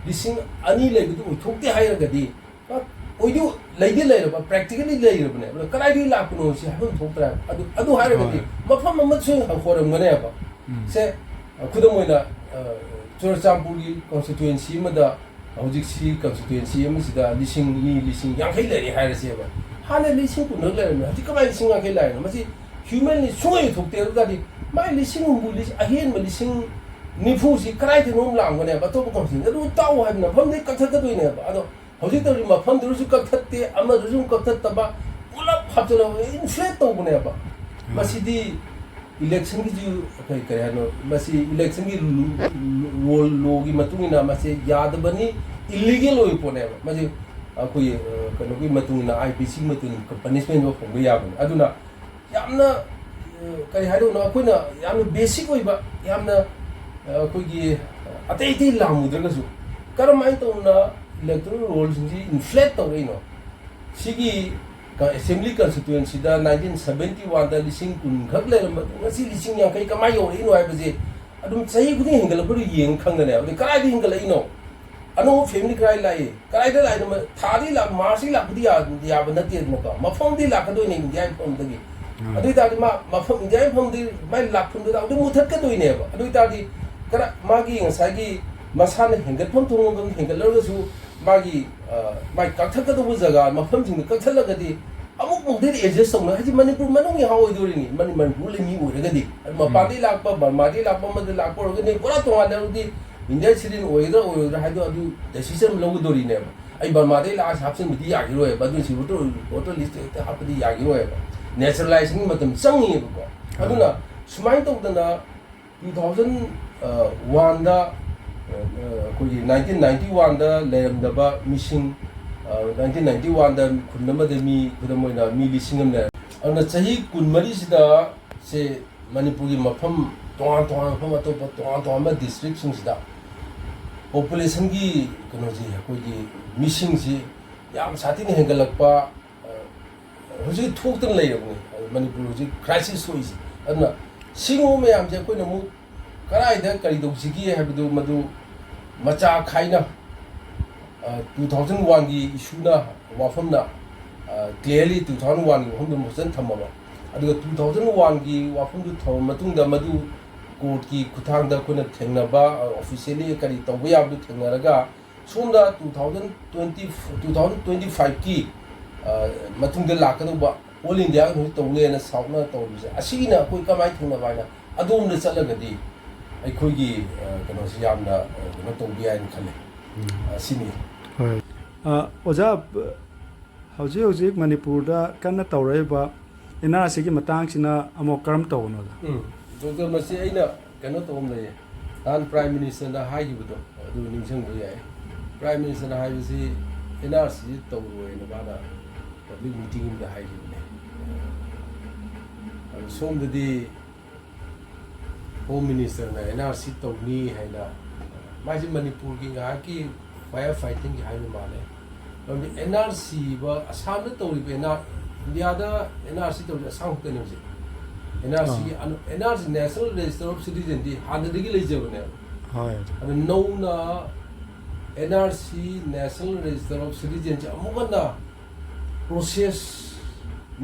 ꯂꯤꯁꯤꯡ ꯑꯅꯤ ꯂꯩꯕꯗꯨ ꯑꯣꯏꯊꯣꯛꯇꯦ ꯍꯥꯏꯔꯒꯗꯤ, ꯑꯣꯏꯗꯤ ꯂꯩꯗꯤ ꯂꯩꯔꯕ, ꯄ꯭ꯔꯦꯛꯇꯤꯀꯦꯜꯂꯤ ꯂꯩꯔꯕꯅꯦ, ꯑꯗꯣ ꯀꯗꯥꯏꯗꯒꯤ ꯂꯥꯛꯄꯅꯣ ꯁꯤ ꯍꯥꯏꯐꯝ ꯊꯣꯛꯇ꯭ꯔꯦ꯫ ꯑꯗꯨ, ꯑꯗꯨ ꯍꯥꯏꯔꯒꯗꯤ ꯍꯣꯏ꯫ ꯃꯐꯝ ꯑꯃꯁꯨ ꯍꯣꯔꯝꯒꯅꯦꯕ꯫ ꯎꯝ꯫ ꯁꯦ, ꯈꯨꯗꯝ ꯑꯣꯏꯅ, ꯑ, ꯆꯨꯔꯆꯥꯟꯄꯨꯔꯒꯤ ꯀꯟꯁꯇꯤꯇ꯭ꯋꯦꯟꯁꯤ ꯑꯃꯗ, ꯍꯧꯖꯤꯛꯁꯤ ꯀꯟꯁꯇꯤꯇ꯭ꯋꯦꯟꯁꯤ ꯑꯃꯁꯤꯗ ꯂꯤꯁꯤꯡ, ꯃꯤ ꯂꯤꯁꯤꯡ ꯌꯥꯡꯈꯩ ꯂꯩꯔꯦ ꯍꯥꯏꯔꯁꯦꯕ꯫ ꯍꯥꯟꯅ ꯂꯤꯁꯤꯡ ꯀꯨꯟꯈꯛ ꯂꯩꯔꯝꯃꯦ, ꯍꯧꯖꯤꯛ ꯀꯃꯥꯏꯅ ꯂꯤꯁꯤꯡ ꯌꯥꯡꯈꯩ ꯂꯥꯛꯏꯅꯣ? ꯃꯁꯤ ꯍ꯭ꯌꯨꯃꯦꯟꯂꯤ ꯁꯨꯡꯑꯣꯏ ꯊꯣꯛꯇꯦ꯫ ꯑꯗꯨ ꯇꯥꯔꯗꯤ ꯃꯥꯏ ꯂꯤꯁꯤꯡ ꯍꯨꯝꯐꯨ, ꯂꯤꯁꯤꯡ, ꯑꯍꯦꯟꯕ ꯂꯤꯁꯤꯡ ꯅꯤꯐꯨꯁꯤ ꯀꯗꯥꯏꯗꯅꯣꯝ ꯂꯥꯛꯑꯝꯒꯅꯦꯕ ꯑꯇꯣꯞꯄ ꯀꯟꯁꯇꯤꯇ꯭ꯋꯦꯟꯁꯤ꯫ ꯑꯗꯨ ꯇꯥꯛꯑꯣ ꯍꯥꯏꯕ ꯃꯐꯝꯗꯩ ꯀꯛꯊꯠꯀꯗꯣꯏꯅꯦꯕ꯫ ꯑꯗꯣ ꯍꯧꯖꯤꯛ ꯇꯧꯔꯤ ꯃꯐꯝꯗꯨꯗꯁꯨ ꯀꯛꯊꯠꯇꯦ, ꯑꯃꯗꯨꯁꯨ ꯑꯃꯨꯛ ꯀꯛꯊꯠꯇꯕ, ꯄꯨꯂꯞ ꯍꯥꯞꯆꯤꯜꯂꯒ ꯏꯟꯐ꯭ꯂꯦꯠ ꯇꯧꯕꯅꯦꯕ꯫ ꯃꯁꯤꯗꯤ ꯏꯂꯦꯛꯁꯟꯒꯤꯁꯨ, ꯀꯔꯤ, ꯀꯔꯤ ꯍꯥꯏꯅꯣ, ꯃꯁꯤ ꯏꯂꯦꯛꯁꯟꯒꯤ ꯔꯨ-, ꯔꯨ-, ꯔꯣꯜ, ꯂꯣꯒꯤ ꯃꯇꯨꯡ ꯏꯟꯅ ꯃꯁꯤ ꯌꯥꯗꯕꯅꯤ, ꯏꯜꯂꯤꯒꯦꯜ ꯑꯣꯏꯕ ꯄꯣꯠꯅꯦꯕ꯫ ꯃꯁꯤ ꯑꯩꯈꯣꯏꯒꯤ, ꯑ, ꯀꯩꯅꯣꯒꯤ ꯃꯇꯨꯡ ꯏꯟꯅ, ꯑꯥꯏ ꯄꯤ ꯁꯤꯒꯤ ꯃꯇꯨꯡ ꯏꯟꯅ ꯄꯅꯤꯁꯃꯦꯟ ꯑꯃ ꯐꯪꯕ ꯌꯥꯕꯅꯤ꯫ ꯑꯗꯨꯅ ꯌꯥꯝꯅ, ꯑ, ꯀꯔꯤ ꯍꯥꯏꯗꯧꯅꯣ, ꯑꯩꯈꯣꯏꯅ ꯌꯥꯝꯅ ꯕꯦꯁꯤꯛ ꯑꯣꯏꯕ, ꯌꯥꯝꯅ, ꯑ, ꯑꯩꯈꯣꯏꯒꯤ ꯑꯇꯩ ꯑꯇꯩ ꯂꯥꯝꯃꯨꯗ꯭ꯔꯒꯁꯨ ꯀꯔꯝꯍꯥꯏꯅ ꯇꯧꯅ ꯏꯂꯦꯛꯇꯣꯔꯦꯜ ꯔꯣꯜꯁꯤꯡꯁꯤ ꯏꯟꯐ꯭ꯂꯦꯠ ꯇꯧꯔꯛꯏꯅꯣ? ꯁꯤꯒꯤ ꯀ-, ꯑꯦꯁꯦꯝꯕ꯭ꯂꯤ ꯀꯟꯁꯇꯤꯇ꯭ꯋꯦꯟꯁꯤꯗ ꯅꯥꯏꯟꯇꯤꯟ ꯁꯕꯦꯟꯇꯤ ꯋꯥꯟꯗ ꯂꯤꯁꯤꯡ ꯀꯨꯟ ꯈꯛ ꯂꯩꯔꯝꯕꯗꯣ ꯉꯁꯤ ꯂꯤꯁꯤꯡ ꯌꯥꯡꯈꯩ ꯀꯃꯥꯏꯅ ꯌꯧꯔꯛꯏꯅꯣ ꯍꯥꯏꯕꯁꯦ ꯑꯗꯨꯝ ꯆꯍꯤ ꯈꯨꯗꯤꯡ ꯍꯦꯟꯒꯠꯂꯛꯄꯗꯣ ꯌꯦꯡꯉ ꯈꯪꯒꯅꯦꯕ꯫ ꯑꯗꯨ ꯀꯗꯥꯏꯗ ꯍꯦꯟꯒꯠꯂꯛꯏꯅꯣ? ꯑꯅꯧꯕ ꯐꯦꯃꯤꯂꯤ ꯀꯗꯥꯏ ꯂꯥꯛꯏ? ꯀꯗꯥꯏꯗ ꯂꯥꯛꯏꯅꯣ? ꯃ-, ꯊꯥꯗꯒꯤ ꯂꯥꯛ-, ꯃꯥꯔꯁꯇꯒꯤ ꯂꯥꯛꯄꯗꯤ ꯌꯥ-, ꯌꯥꯕ ꯅꯠꯇꯦꯗꯅꯀꯣ꯫ ꯃꯐꯝꯗꯤ ꯂꯥꯛꯀꯗꯣꯏꯅꯦ ꯏꯟꯗꯤꯌꯥꯒꯤ ꯃꯐꯝꯗꯒꯤ꯫ ꯑꯗꯨ ꯑꯣꯏꯇꯥꯔꯗꯤ ꯃꯥ ꯃꯐꯝ, ꯏꯟꯗꯤꯌꯥꯒꯤ ꯃꯐꯝꯗꯤ ꯃꯥꯏ ꯂꯥꯛꯐꯝꯗꯨꯗ ꯑꯗꯨꯝ ꯃꯨꯊꯠꯀꯗꯣꯏꯅꯦꯕ꯫ ꯑꯗꯨ ꯑꯣꯏꯇꯥꯔꯗꯤ ꯀꯔ-, ꯃꯥꯒꯤ ꯉꯁꯥꯏꯒꯤ ꯃꯁꯥꯅ ꯍꯦꯟꯒꯠꯐꯝ ꯊꯣꯛꯄ ꯃꯐꯝ ꯍꯦꯟꯒꯠꯂꯒꯁꯨ ꯃꯥꯒꯤ, ꯑ, ꯃꯥꯏ ꯀꯛꯊꯠꯀꯗꯧꯕ ꯖꯒꯥ ꯃꯐꯝꯁꯤꯡꯗꯣ ꯀꯛꯊꯠꯂꯒꯗꯤ ꯑꯃꯨꯛ ꯃꯨꯛꯇꯗꯤ ꯑꯦꯗꯖꯁ ꯇꯧꯅ, ꯍꯥꯏꯗꯤ ꯃꯅꯤꯄꯨꯔ ꯃꯅꯨꯡꯒꯤ ꯍꯥ ꯑꯣꯏꯗꯣꯔꯤꯅꯤ, ꯃꯅꯤ-, ꯃꯅꯤꯄꯨꯔ ꯂꯩꯃꯤ ꯑꯣꯏꯔꯒꯗꯤ꯫ ꯑꯗꯨ ꯃꯄꯥꯟꯗꯒꯤ ꯂꯥꯛꯄ, ꯕꯔꯃꯥꯗꯒꯤ ꯂꯥꯛꯄ, ꯑꯃꯗ ꯂꯥꯛꯄ ꯑꯣꯏꯔꯒꯗꯤ ꯄꯨꯔꯥ ꯇꯣꯉꯥꯟꯅ, ꯍꯥꯏꯕꯗꯤ ꯏꯟꯗꯤꯌꯥ ꯁꯤꯇꯤꯖꯦꯟ ꯑꯣꯏꯒꯗ꯭ꯔꯥ ꯑꯣꯏꯔꯣꯏꯗ꯭ꯔꯥ ꯍꯥꯏꯗꯣ ꯑꯗꯨ ꯗꯦꯁꯤꯖꯟ ꯂꯧꯒꯗꯣꯔꯤꯅꯦꯕ꯫ ꯑꯩ ꯕꯔꯃꯥꯗꯒꯤ ꯂꯥꯛꯑꯒ ꯍꯥꯞꯆꯤꯟꯕꯗꯤ ꯌꯥꯈꯤꯔꯣꯏꯕ, ꯑꯗꯨ ꯁꯤ ꯚꯣꯇꯔ, ꯚꯣꯇꯔ ꯂꯤꯁꯇ ꯍꯦꯛꯇ ꯍꯥꯞꯄꯗꯤ ꯌꯥꯈꯤꯔꯣꯏꯕ꯫ ꯅꯦꯆꯔꯦꯂꯥꯏꯖꯦꯁꯟꯒꯤ ꯃꯇꯝ ꯆꯪꯉꯤꯕꯀꯣ꯫ ꯑꯗꯨꯅ ꯁꯨꯃꯥꯏꯅ ꯇꯧꯗꯅ ꯇꯨ ꯊꯥꯎꯖꯟ ꯋꯥꯟꯗ, ꯑꯩꯈꯣꯏꯒꯤ ꯅꯥꯏꯟꯇꯤꯟ ꯅꯥꯏꯟꯇꯤ ꯋꯥꯟꯗ ꯂꯩꯔꯝꯗꯕ ꯃꯤꯁꯤꯡ, ꯅꯥꯏꯟꯇꯤꯟ ꯅꯥꯏꯟꯇꯤ ꯋꯥꯟꯗ ꯈꯨꯟ ꯑꯃꯗ ꯃꯤ, ꯈꯨꯗꯝ ꯑꯣꯏꯅ, ꯃꯤ ꯂꯤꯁꯤꯡ ꯑꯃ ꯂꯩꯔꯝꯃꯤ꯫ ꯑꯗꯨꯅ ꯆꯍꯤ ꯀꯨꯟꯃꯔꯤꯁꯤꯗ ꯁꯦ ꯃꯅꯤꯄꯨꯔꯒꯤ ꯃꯐꯝ ꯇꯣꯉꯥꯟ ꯇꯣꯉꯥꯟꯕ ꯃꯐꯝ, ꯑꯇꯣꯞꯄ ꯇꯣꯉꯥꯟ ꯇꯣꯉꯥꯟꯕ ꯗꯤꯁꯇ꯭ꯔꯤꯛꯁꯤꯡꯁꯤꯗ ꯄꯣꯄꯨꯂꯦꯁꯟꯒꯤ ꯀꯩꯅꯣꯁꯤ, ꯑꯩꯈꯣꯏꯒꯤ ꯃꯤꯁꯤꯡꯁꯤ ꯌꯥꯝ ꯁꯥꯊꯤꯅ ꯍꯦꯟꯒꯠꯂꯛꯄ, ꯑ, ꯍꯧꯖꯤꯛ ꯊꯣꯛꯇꯅ ꯂꯩꯔꯕꯅꯤ꯫ ꯃꯅꯤꯄꯨꯔ ꯍꯧꯖꯤꯛ ꯀ꯭ꯔꯥꯏꯁꯤꯁ ꯊꯣꯛꯏꯁꯦ꯫ ꯑꯗꯨꯅ ꯁꯤꯒꯨꯝꯕ ꯃꯌꯥꯝꯁꯦ ꯑꯩꯈꯣꯏꯅ ꯑꯃꯨꯛ ꯀꯗꯥꯏꯗ ꯀꯔꯤ ꯇꯧꯁꯤꯒꯦ ꯍꯥꯏꯕꯗꯨ, ꯃꯗꯨ ꯃꯆꯥ ꯈꯥꯏꯅ, ꯑ, ꯇꯨ ꯊꯥꯎꯖꯟ ꯋꯥꯟꯒꯤ ꯏꯁꯨꯅ, ꯋꯥꯐꯝꯅ, ꯑ, clearly ꯇꯨ ꯊꯥꯎꯖꯟ ꯋꯥꯟꯒꯤ ꯋꯥꯐꯝꯗꯨ ꯐꯖꯅ ꯊꯝꯃꯕ꯫ ꯑꯗꯨꯒ ꯇꯨ ꯊꯥꯎꯖꯟ ꯋꯥꯟꯒꯤ ꯋꯥꯐꯝꯗꯨ ꯊꯝꯃ ꯃꯇꯨꯡꯗ ꯃꯗꯨ ꯀꯣꯔꯠꯀꯤ ꯈꯨꯠꯊꯥꯡꯗ ꯑꯩꯈꯣꯏꯅ ꯊꯦꯡꯅꯕ, ꯑ, officially ꯀꯔꯤ ꯇꯧꯕ ꯌꯥꯕꯗꯨ ꯊꯦꯡꯅꯔꯒ, ꯁꯣꯝꯗ two thousand twenty, two thousand twenty ꯐꯥꯏꯚꯀꯤ, ꯑ, ꯃꯇꯨꯡꯗ ꯂꯥꯛꯀꯗꯧꯕ ꯑꯣꯜ ꯏꯟꯗꯤꯌꯥꯒꯤ ꯍꯧꯖꯤꯛ ꯇꯧꯅꯦꯅ ꯁꯥꯎꯠꯅ ꯇꯧꯔꯤꯕꯁꯦ, ꯑꯁꯤꯒꯤꯅ ꯑꯩꯈꯣꯏ ꯀꯃꯥꯏꯅ ꯊꯦꯡꯅꯕ ꯍꯥꯏꯅ ꯑꯗꯣꯝꯗ ꯆꯠꯂꯒꯗꯤ ꯑꯩꯈꯣꯏꯒꯤ, ꯑ, ꯀꯩꯅꯣꯁꯤ ꯌꯥꯝꯅ, ꯑ, ꯀꯩꯅꯣ ꯇꯧꯕ ꯌꯥꯏꯅ ꯈꯜꯂꯦ꯫ ꯎꯝ꯫ ꯑ, ꯁꯤꯅꯤ꯫ ꯍꯣꯏ꯫ ꯑ, ꯑꯣꯖꯥ, ꯍꯧꯖꯤꯛ ꯍꯧꯖꯤꯛ ꯃꯅꯤꯄꯨꯔꯗ ꯀꯟꯅ ꯇꯧꯔꯛꯏꯕ ꯑꯦꯟ ꯑꯥꯔ ꯁꯤꯒꯤ ꯃꯇꯥꯡꯁꯤꯅ ꯑꯃꯨꯛ ꯀꯔꯝ ꯇꯧꯕꯅꯣ, ꯑꯣꯖꯥ? ꯎꯝ꯫ ꯗꯣꯛꯇꯔ, ꯃꯁꯤ ꯑꯩꯅ ꯀꯩꯅꯣ ꯇꯧꯕ ꯑꯃ ꯂꯩꯌꯦ꯫ ꯅꯍꯥꯟ ꯄ꯭ꯔꯥꯏꯝ ꯃꯤꯅꯤꯁꯇꯔꯅ ꯍꯥꯏꯈꯤꯕꯗꯣ ꯑꯗꯨ ꯅꯤꯡꯁꯤꯡꯕ ꯌꯥꯏ꯫ ꯄ꯭ꯔꯥꯏꯝ ꯃꯤꯅꯤꯁꯇꯔꯅ ꯍꯥꯏꯕꯁꯤ ꯑꯦꯟ ꯑꯥꯔ ꯁꯤꯁꯤ ꯇꯧꯔꯣꯏꯅ ꯃꯥꯅ ꯄꯕ꯭ꯂꯤꯛ ꯃꯤꯇꯤꯡ ꯑꯃꯗ ꯍꯥꯏꯈꯤꯕꯅꯦ꯫ ꯑꯗꯨ ꯁꯣꯝꯗꯗꯤ ꯍꯣꯝ ꯃꯤꯅꯤꯁꯇꯔꯅ ꯑꯦꯟ ꯑꯥꯔ ꯁꯤ ꯇꯧꯅꯤ ꯍꯥꯏꯅ, ꯃꯥꯏꯁꯤ ꯃꯅꯤꯄꯨꯔꯒꯤ ꯉꯥꯏꯍꯥꯛꯀꯤ ꯐꯥꯏꯌꯔ ꯐꯥꯏꯇꯤꯡꯒꯤ ꯍꯥꯏꯕ ꯃꯥꯜꯂꯦ꯫ ꯃꯔꯝꯗꯤ ꯑꯦꯟ ꯑꯥꯔ ꯁꯤ ꯕ-, ꯑꯁꯥꯝꯗ ꯇꯧꯔꯤꯕ ꯑꯦꯟ ꯑꯥꯔ, ꯏꯟꯗꯤꯌꯥꯗ ꯑꯦꯟ ꯑꯥꯔ ꯁꯤ ꯇꯧꯔꯤꯕ ꯑꯁꯥꯝ ꯈꯛꯇꯅꯤ ꯍꯧꯖꯤꯛ꯫ ꯑꯦꯟ ꯑꯥꯔ ꯁꯤ ꯑꯥ꯫ ꯑꯅ-, N R C, National Register of Citizen ꯗꯤ ꯍꯥꯟꯅꯗꯒꯤ ꯂꯩꯖꯕꯅꯦꯕ꯫ ꯍꯣꯏ꯫ ꯑꯗꯨ ꯅꯧꯅ N R C, National Register of Citizen ꯁꯦ ꯑꯃꯨꯛ ꯍꯟꯅ ꯄ꯭ꯔꯣꯁꯦꯁ,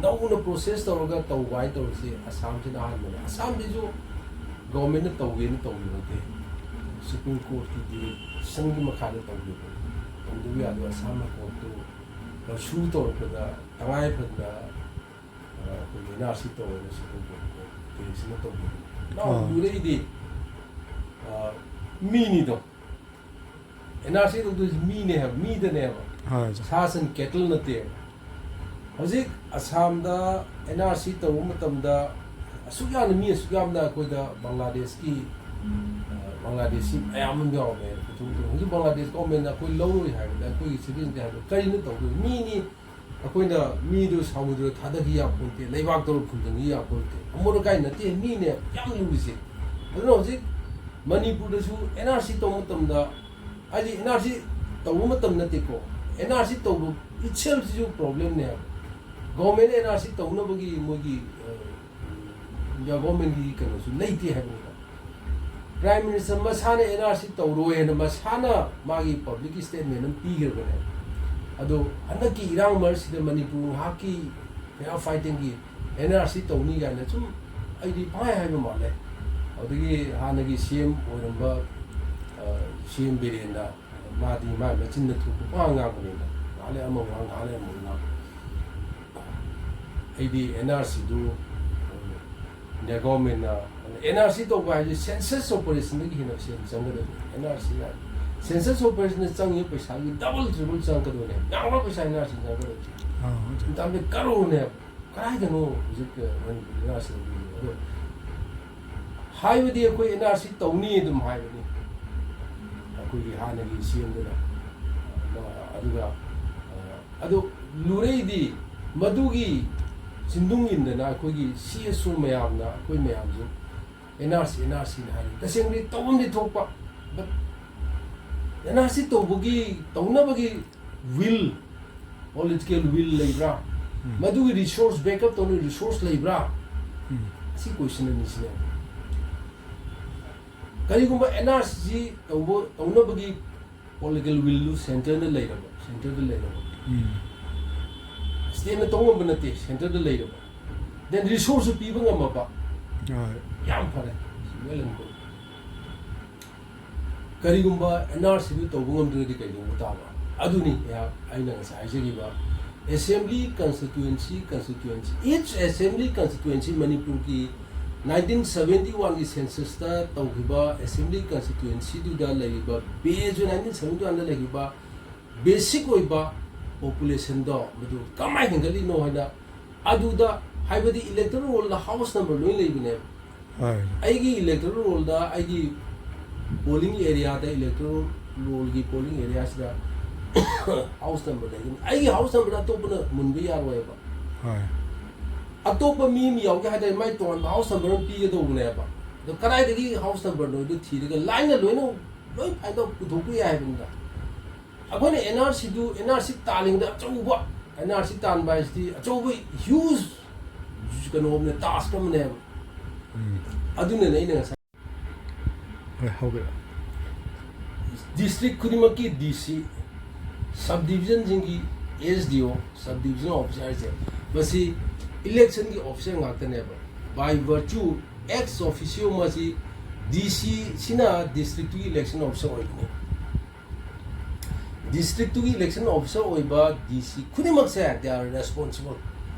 ꯅꯧꯅ ꯄ꯭ꯔꯣꯁꯦꯁ ꯇꯧꯔꯒ ꯇꯧꯕ ꯍꯥꯏꯅ ꯇꯧꯔꯤꯁꯤ ꯑꯁꯥꯝꯁꯤꯅ ꯑꯍꯥꯟꯕꯅꯤ꯫ ꯑꯁꯥꯝꯁꯤꯁꯨ ꯒꯣꯔꯃꯦꯟꯅ ꯇꯧꯒꯦꯅ ꯇꯧꯈꯤꯕ ꯅꯠꯇꯦ, ꯁꯨꯄ꯭ꯔꯤꯝ ꯀꯣꯔꯠꯀꯤ ꯗꯤꯔꯦꯛꯁꯟꯒꯤ ꯃꯈꯥꯗ ꯇꯧꯈꯤꯕꯅꯤ꯫ ꯇꯧꯗꯕ ꯌꯥꯗꯦ꯫ ꯑꯁꯥꯝ ꯍꯥꯏ ꯀꯣꯔꯠꯇꯨ ꯁꯨ ꯇꯧꯔꯛꯄꯗ ꯇꯉꯥꯏ ꯐꯗꯅ, ꯑ, ꯑꯩꯈꯣꯏꯒꯤ ꯑꯦꯟ ꯑꯥꯔ ꯁꯤ ꯇꯧꯔꯒ ꯁꯨꯄ꯭ꯔꯤꯝ ꯀꯣꯔꯠ ꯗꯤꯔꯦꯛꯁꯟꯅ ꯇꯧꯈꯤꯕꯅꯤ꯫ ꯅꯥꯎ ꯑꯥ꯫ ꯂꯨꯔꯛꯏꯗꯤ, ꯑ, ꯃꯤꯅꯤꯗꯣ꯫ ꯑꯦꯟ ꯑꯥꯔ ꯁꯤ ꯇꯧꯗꯣꯏꯁꯤ ꯃꯤꯅꯦ ꯍꯥꯏꯕ, ꯃꯤꯗꯅꯦꯕ꯫ ꯍꯣꯏ, ꯑꯣꯖꯥ꯫ ꯁꯥ ꯁꯟ, ꯀꯦꯇꯜ ꯅꯠꯇꯦꯕ꯫ ꯍꯧꯖꯤꯛ ꯑꯁꯥꯝꯗ ꯑꯦꯟ ꯑꯥꯔ ꯁꯤ ꯇꯧꯕ ꯃꯇꯝꯗ ꯑꯁꯨꯛ ꯌꯥꯝꯅ, ꯃꯤ ꯑꯁꯨꯛ ꯌꯥꯝꯅ ꯑꯩꯈꯣꯏꯗ ꯕꯪꯒ꯭ꯂꯥꯗꯦꯁꯀꯤ, ꯑ, ꯕꯪꯒ꯭ꯂꯥꯗꯦꯁꯤ ꯃꯌꯥꯝ ꯑꯃ ꯌꯥꯎꯔꯝꯃꯦ꯫ ꯍꯧꯖꯤꯛ ꯕꯪꯒ꯭ꯂꯥꯗꯦꯁ ꯒꯣꯔꯃꯦꯟꯅ ꯑꯩꯈꯣꯏ ꯂꯧꯔꯣꯏ ꯍꯥꯏꯕꯗ, ꯑꯩꯈꯣꯏꯒꯤ ꯁꯤꯇꯤꯖꯟꯗꯤ ꯍꯥꯏꯕꯗ ꯀꯔꯤꯅꯣ ꯇꯧꯗꯣꯏ? ꯃꯤꯅꯤ꯫ ꯑꯩꯈꯣꯏꯅ ꯃꯤꯗꯨ ꯁꯃꯨꯗ꯭ꯔꯗ ꯊꯥꯗꯈꯤ ꯌꯥꯄꯣꯟꯇꯦ, ꯂꯩꯕꯥꯛꯇ ꯐꯨꯝꯖꯤꯟꯈꯤ ꯌꯥꯄꯣꯟꯇꯦ꯫ ꯑꯃꯣꯠ ꯑꯀꯥꯏ ꯅꯠꯇꯦ, ꯃꯤꯅꯦ ꯌꯥꯝ ꯂꯨꯔꯤꯁꯦ꯫ ꯑꯗꯨꯅ ꯍꯧꯖꯤꯛ ꯃꯅꯤꯄꯨꯔꯗꯁꯨ ꯑꯦꯟ ꯑꯥꯔ ꯁꯤ ꯇꯧꯕ ꯃꯇꯝꯗ, ꯍꯥꯏꯗꯤ ꯑꯦꯟ ꯑꯥꯔ ꯁꯤ ꯇꯧꯕ ꯃꯇꯝ ꯅꯠꯇꯦꯀꯣ, ꯑꯦꯟ ꯑꯥꯔ ꯁꯤ ꯇꯧꯕ itself ꯁꯤꯁꯨ problem ꯅꯦꯕ꯫ Government ꯑꯦꯟ ꯑꯥꯔ ꯁꯤ ꯇꯧꯅꯕꯒꯤ ꯃꯣꯏꯒꯤ, ꯑ, India government ꯀꯤ ꯀꯩꯅꯣꯁꯨ ꯂꯩꯇꯦ ꯍꯥꯏꯕꯅꯤꯗ꯫ Prime Minister ꯃꯁꯥꯅ ꯑꯦꯟ ꯑꯥꯔ ꯁꯤ ꯇꯧꯔꯣꯏ ꯍꯥꯏꯅ ꯃꯁꯥꯅ ꯃꯥꯒꯤ public statement ꯑꯃ ꯄꯤꯈ꯭ꯔꯕꯅꯦ꯫ ꯑꯗꯣ ꯍꯟꯗꯛꯀꯤ ꯏꯔꯥꯡ ꯃꯔꯛꯁꯤꯗ ꯃꯅꯤꯄꯨꯔ ꯉꯥꯏꯍꯥꯛꯀꯤ fire fighting ꯒꯤ ꯑꯦꯟ ꯑꯥꯔ ꯁꯤ ꯇꯧꯅꯤ ꯀꯥꯏꯅ ꯁꯨꯝ ꯑꯩꯗꯤ ꯄꯪꯍꯥꯏ ꯍꯥꯏꯕ ꯃꯥꯜꯂꯦ꯫ ꯑꯗꯨꯗꯒꯤ ꯍꯥꯟꯅꯒꯤ ꯁꯤ ꯑꯦꯝ ꯑꯣꯏꯔꯝꯕ, ꯑ, ꯁꯤ ꯑꯦꯝ ꯕꯤꯔꯦꯟꯅ ꯃꯥꯗꯤ ꯃꯥꯏ ꯃꯆꯤꯟꯗ ꯊꯣꯛꯄ ꯄꯉꯥꯡ ꯉꯥꯡꯕꯅꯤꯅ, ꯉꯥꯏꯍꯥꯛ ꯂꯩ ꯑꯃ ꯉꯥꯡ, ꯉꯥꯏꯍꯥꯛ ꯂꯩ ꯑꯃ ꯉꯥꯡ꯫ ꯑꯩꯗꯤ ꯑꯦꯟ ꯑꯥꯔ ꯁꯤꯗꯨ India government ꯅ, ꯑꯦꯟ ꯑꯥꯔ ꯁꯤ ꯇꯧꯕ ꯍꯥꯏꯁꯦ census operation ꯗꯒꯤ ꯍꯦꯟꯅ ꯁꯦꯟ ꯆꯪꯒꯗꯕꯅꯤ꯫ ꯑꯦꯟ ꯑꯥꯔ ꯁꯤ ꯍꯥꯏ, census operation ꯗ ꯆꯪꯉꯤꯕ ꯄꯩꯁꯥꯒꯤ double triple ꯆꯪꯉꯛꯀꯗꯕꯅꯦ꯫ ꯌꯥꯝꯈ꯭ꯔꯕ ꯄꯩꯁꯥ ꯑꯦꯟ ꯑꯥꯔ ꯁꯤ ꯆꯪꯉꯛꯀꯗꯕꯅꯤ꯫ ꯑꯥ, ꯍꯣꯏ, ꯁꯔ꯫ ꯌꯥꯝꯗꯕ ꯀꯔꯣꯔꯅꯦꯕ꯫ ꯀꯗꯥꯏꯗꯅꯣ ꯍꯧꯖꯤꯛ, ꯑ, ꯃꯅꯤꯄꯨꯔ ꯂꯩꯉꯥꯛꯁꯤꯅ ꯄꯤꯔꯤꯕ? ꯑꯗꯣ ꯍꯥꯏꯕꯗꯤ ꯑꯩꯈꯣꯏ ꯑꯦꯟ ꯑꯥꯔ ꯁꯤ ꯇꯧꯅꯤ ꯑꯗꯨꯝ ꯍꯥꯏꯕꯅꯤ ꯑꯩꯈꯣꯏꯒꯤ ꯍꯥꯟꯅꯒꯤ ꯁꯤ ꯑꯦꯝꯗꯨꯅ꯫ ꯑꯗꯨꯒ, ꯑ, ꯑꯗꯨ ꯂꯨꯔꯩꯗꯤ ꯃꯗꯨꯒꯤ ꯆꯤꯟꯗꯨꯡ ꯏꯟꯗꯅ ꯑꯩꯈꯣꯏꯒꯤ ꯁꯤ ꯑꯦꯁ ꯑꯣ ꯃꯌꯥꯝꯅ, ꯑꯩꯈꯣꯏ ꯃꯌꯥꯝꯁꯨ N R C, N R ꯁꯤꯅ ꯍꯥꯏꯔꯤ꯫ ꯇꯁꯦꯡꯕꯗꯤ ꯇꯧꯐꯝꯗꯤ ꯊꯣꯛꯄ, but ꯑꯦꯟ ꯑꯥꯔ ꯁꯤ ꯇꯧꯕꯒꯤ, ꯇꯧꯅꯕꯒꯤ will, political will ꯂꯩꯕ꯭ꯔꯥ? ꯎꯝ꯫ ꯃꯗꯨꯒꯤ resource, backup ꯇꯧꯅꯕꯒꯤ resource ꯂꯩꯕ꯭ꯔꯥ? ꯎꯝ꯫ ꯁꯤ question ꯑꯅꯤꯁꯤꯅꯦ꯫ ꯀꯔꯤꯒꯨꯝꯕ ꯑꯦꯟ ꯑꯥꯔ ꯁꯤ ꯇꯧꯕ, ꯇꯧꯅꯕꯒꯤ political will ꯗꯨ centre ꯗ ꯂꯩꯔꯕ, centre ꯗ ꯂꯩꯔꯕ꯫ ꯎꯝ꯫ State ꯅ ꯇꯧ ꯉꯝꯕ ꯅꯠꯇꯦ, centre ꯗ ꯂꯩꯔꯕ꯫ Then resource ꯁꯨ ꯄꯤꯕ ꯉꯝꯃꯕ꯫ ꯍꯣꯏ꯫ ꯌꯥꯝ ꯐꯔꯦ꯫ Well and good꯫ ꯀꯔꯤꯒꯨꯝꯕ ꯑꯦꯟ ꯑꯥꯔ ꯁꯤ ꯗꯨ ꯇꯧꯕ ꯉꯝꯗ꯭ꯔꯒꯗꯤ ꯀꯩꯗꯧꯕ ꯇꯥꯕ? ꯑꯗꯨꯅꯤ ꯑꯩꯍꯥꯛ, ꯑꯩꯅ ꯉꯁꯥꯏ ꯍꯥꯏꯖꯈꯤꯕ assembly constituency, constituency, each assembly constituency ꯃꯅꯤꯄꯨꯔꯒꯤ nineteen seventy one ꯒꯤ census ꯇ ꯇꯧꯈꯤꯕ assembly constituency ꯗꯨꯗ ꯂꯩꯔꯤꯕ base, nineteen seventy one ꯗ ꯂꯩꯈꯤꯕ basic ꯑꯣꯏꯕ population ꯗꯣ ꯃꯗꯨ ꯀꯃꯥꯏꯅ ꯍꯦꯟꯒꯠꯂꯤꯅꯣ ꯍꯥꯏꯅ, ꯑꯗꯨꯗ ꯍꯥꯏꯕꯗꯤ electoral roll ꯗ house number ꯂꯣꯏ ꯂꯩꯕꯅꯦꯕ꯫ ꯍꯣꯏ꯫ ꯑꯩꯒꯤ electoral roll ꯗ ꯑꯩꯒꯤ polling area ꯗ, electoral roll ꯒꯤ polling area ꯁꯤꯗ house number ꯂꯩꯒꯅꯤ꯫ ꯑꯩꯒꯤ house number ꯑꯇꯣꯞꯄꯅ ꯃꯨꯟꯕ ꯌꯥꯔꯣꯏꯕ꯫ ꯍꯣꯏ꯫ ꯑꯇꯣꯞꯄ ꯃꯤ ꯑꯃ ꯌꯥꯎꯒꯦ ꯍꯥꯏ ꯇꯥꯔꯗꯤ ꯃꯥꯏ ꯇꯣꯉꯥꯟꯕ house number ꯑꯃ ꯄꯤꯒꯗꯧꯕꯅꯦꯕ꯫ ꯑꯗꯣ ꯀꯗꯥꯏꯗꯒꯤ ꯍꯥꯎꯁ ꯅꯝꯕꯔꯅꯣꯗꯣ ꯊꯤꯔꯒ ꯂꯥꯏꯅ ꯂꯣꯏꯅ ꯂꯣꯏ ꯐꯥꯏꯟ ꯑꯥꯎꯠ ꯄꯨꯊꯣꯛꯄ ꯌꯥꯏ ꯍꯥꯏꯕꯅꯤꯗ꯫ ꯑꯩꯈꯣꯏꯅ ꯑꯦꯟ ꯑꯥꯔ ꯁꯤꯗꯨ, ꯑꯦꯟ ꯑꯥꯔ ꯁꯤ ꯇꯥꯜꯂꯤꯉꯩꯗ ꯑꯆꯧꯕ, ꯑꯦꯟ ꯑꯥꯔ ꯁꯤ ꯇꯥꯟꯕ ꯍꯥꯏꯁꯤꯗꯤ ꯑꯆꯧꯕ ꯍ꯭ꯌꯨꯖ ꯀꯩꯅꯣ ꯑꯃꯅꯦ, ꯇꯥꯁꯛ ꯑꯃꯅꯦꯕ꯫ ꯑꯗꯨꯅꯅꯦ ꯑꯩꯅ ꯉꯁꯥꯏ ꯍꯣꯏ, ꯍꯧꯕꯤꯔꯛꯑꯣ꯫ ꯗꯤꯁꯇ꯭ꯔꯤꯛ ꯈꯨꯗꯤꯡꯃꯛꯀꯤ ꯗꯤ ꯁꯤ, ꯁꯕ ꯗꯤꯕꯤꯖꯟꯁꯤꯡꯒꯤ ꯑꯦꯁ ꯗꯤ ꯑꯣ, ꯁꯕ ꯗꯤꯕꯤꯖꯅꯦꯜ ꯑꯣꯐꯤꯁꯥꯔꯁꯦ, ꯃꯁꯤ ꯏꯂꯦꯛꯁꯟꯒꯤ ꯑꯣꯐꯤꯁꯥꯔ ꯉꯥꯛꯇꯅꯦꯕ꯫ By virtue, ex officio ꯃꯁꯤ ꯗꯤ ꯁꯤ ꯁꯤꯅ ꯗꯤꯁꯇ꯭ꯔꯤꯛꯇꯨꯒꯤ ꯏꯂꯦꯛꯁꯟ ꯑꯣꯐꯤꯁꯥꯔ ꯑꯣꯏꯕꯅꯤ꯫ ꯗꯤꯁꯇ꯭ꯔꯤꯛꯇꯨꯒꯤ ꯏꯂꯦꯛꯁꯟ ꯑꯣꯐꯤꯁꯥꯔ ꯑꯣꯏꯕ ꯗꯤ ꯁꯤ ꯈꯨꯗꯤꯡꯃꯛꯁꯦ, they are responsible꯫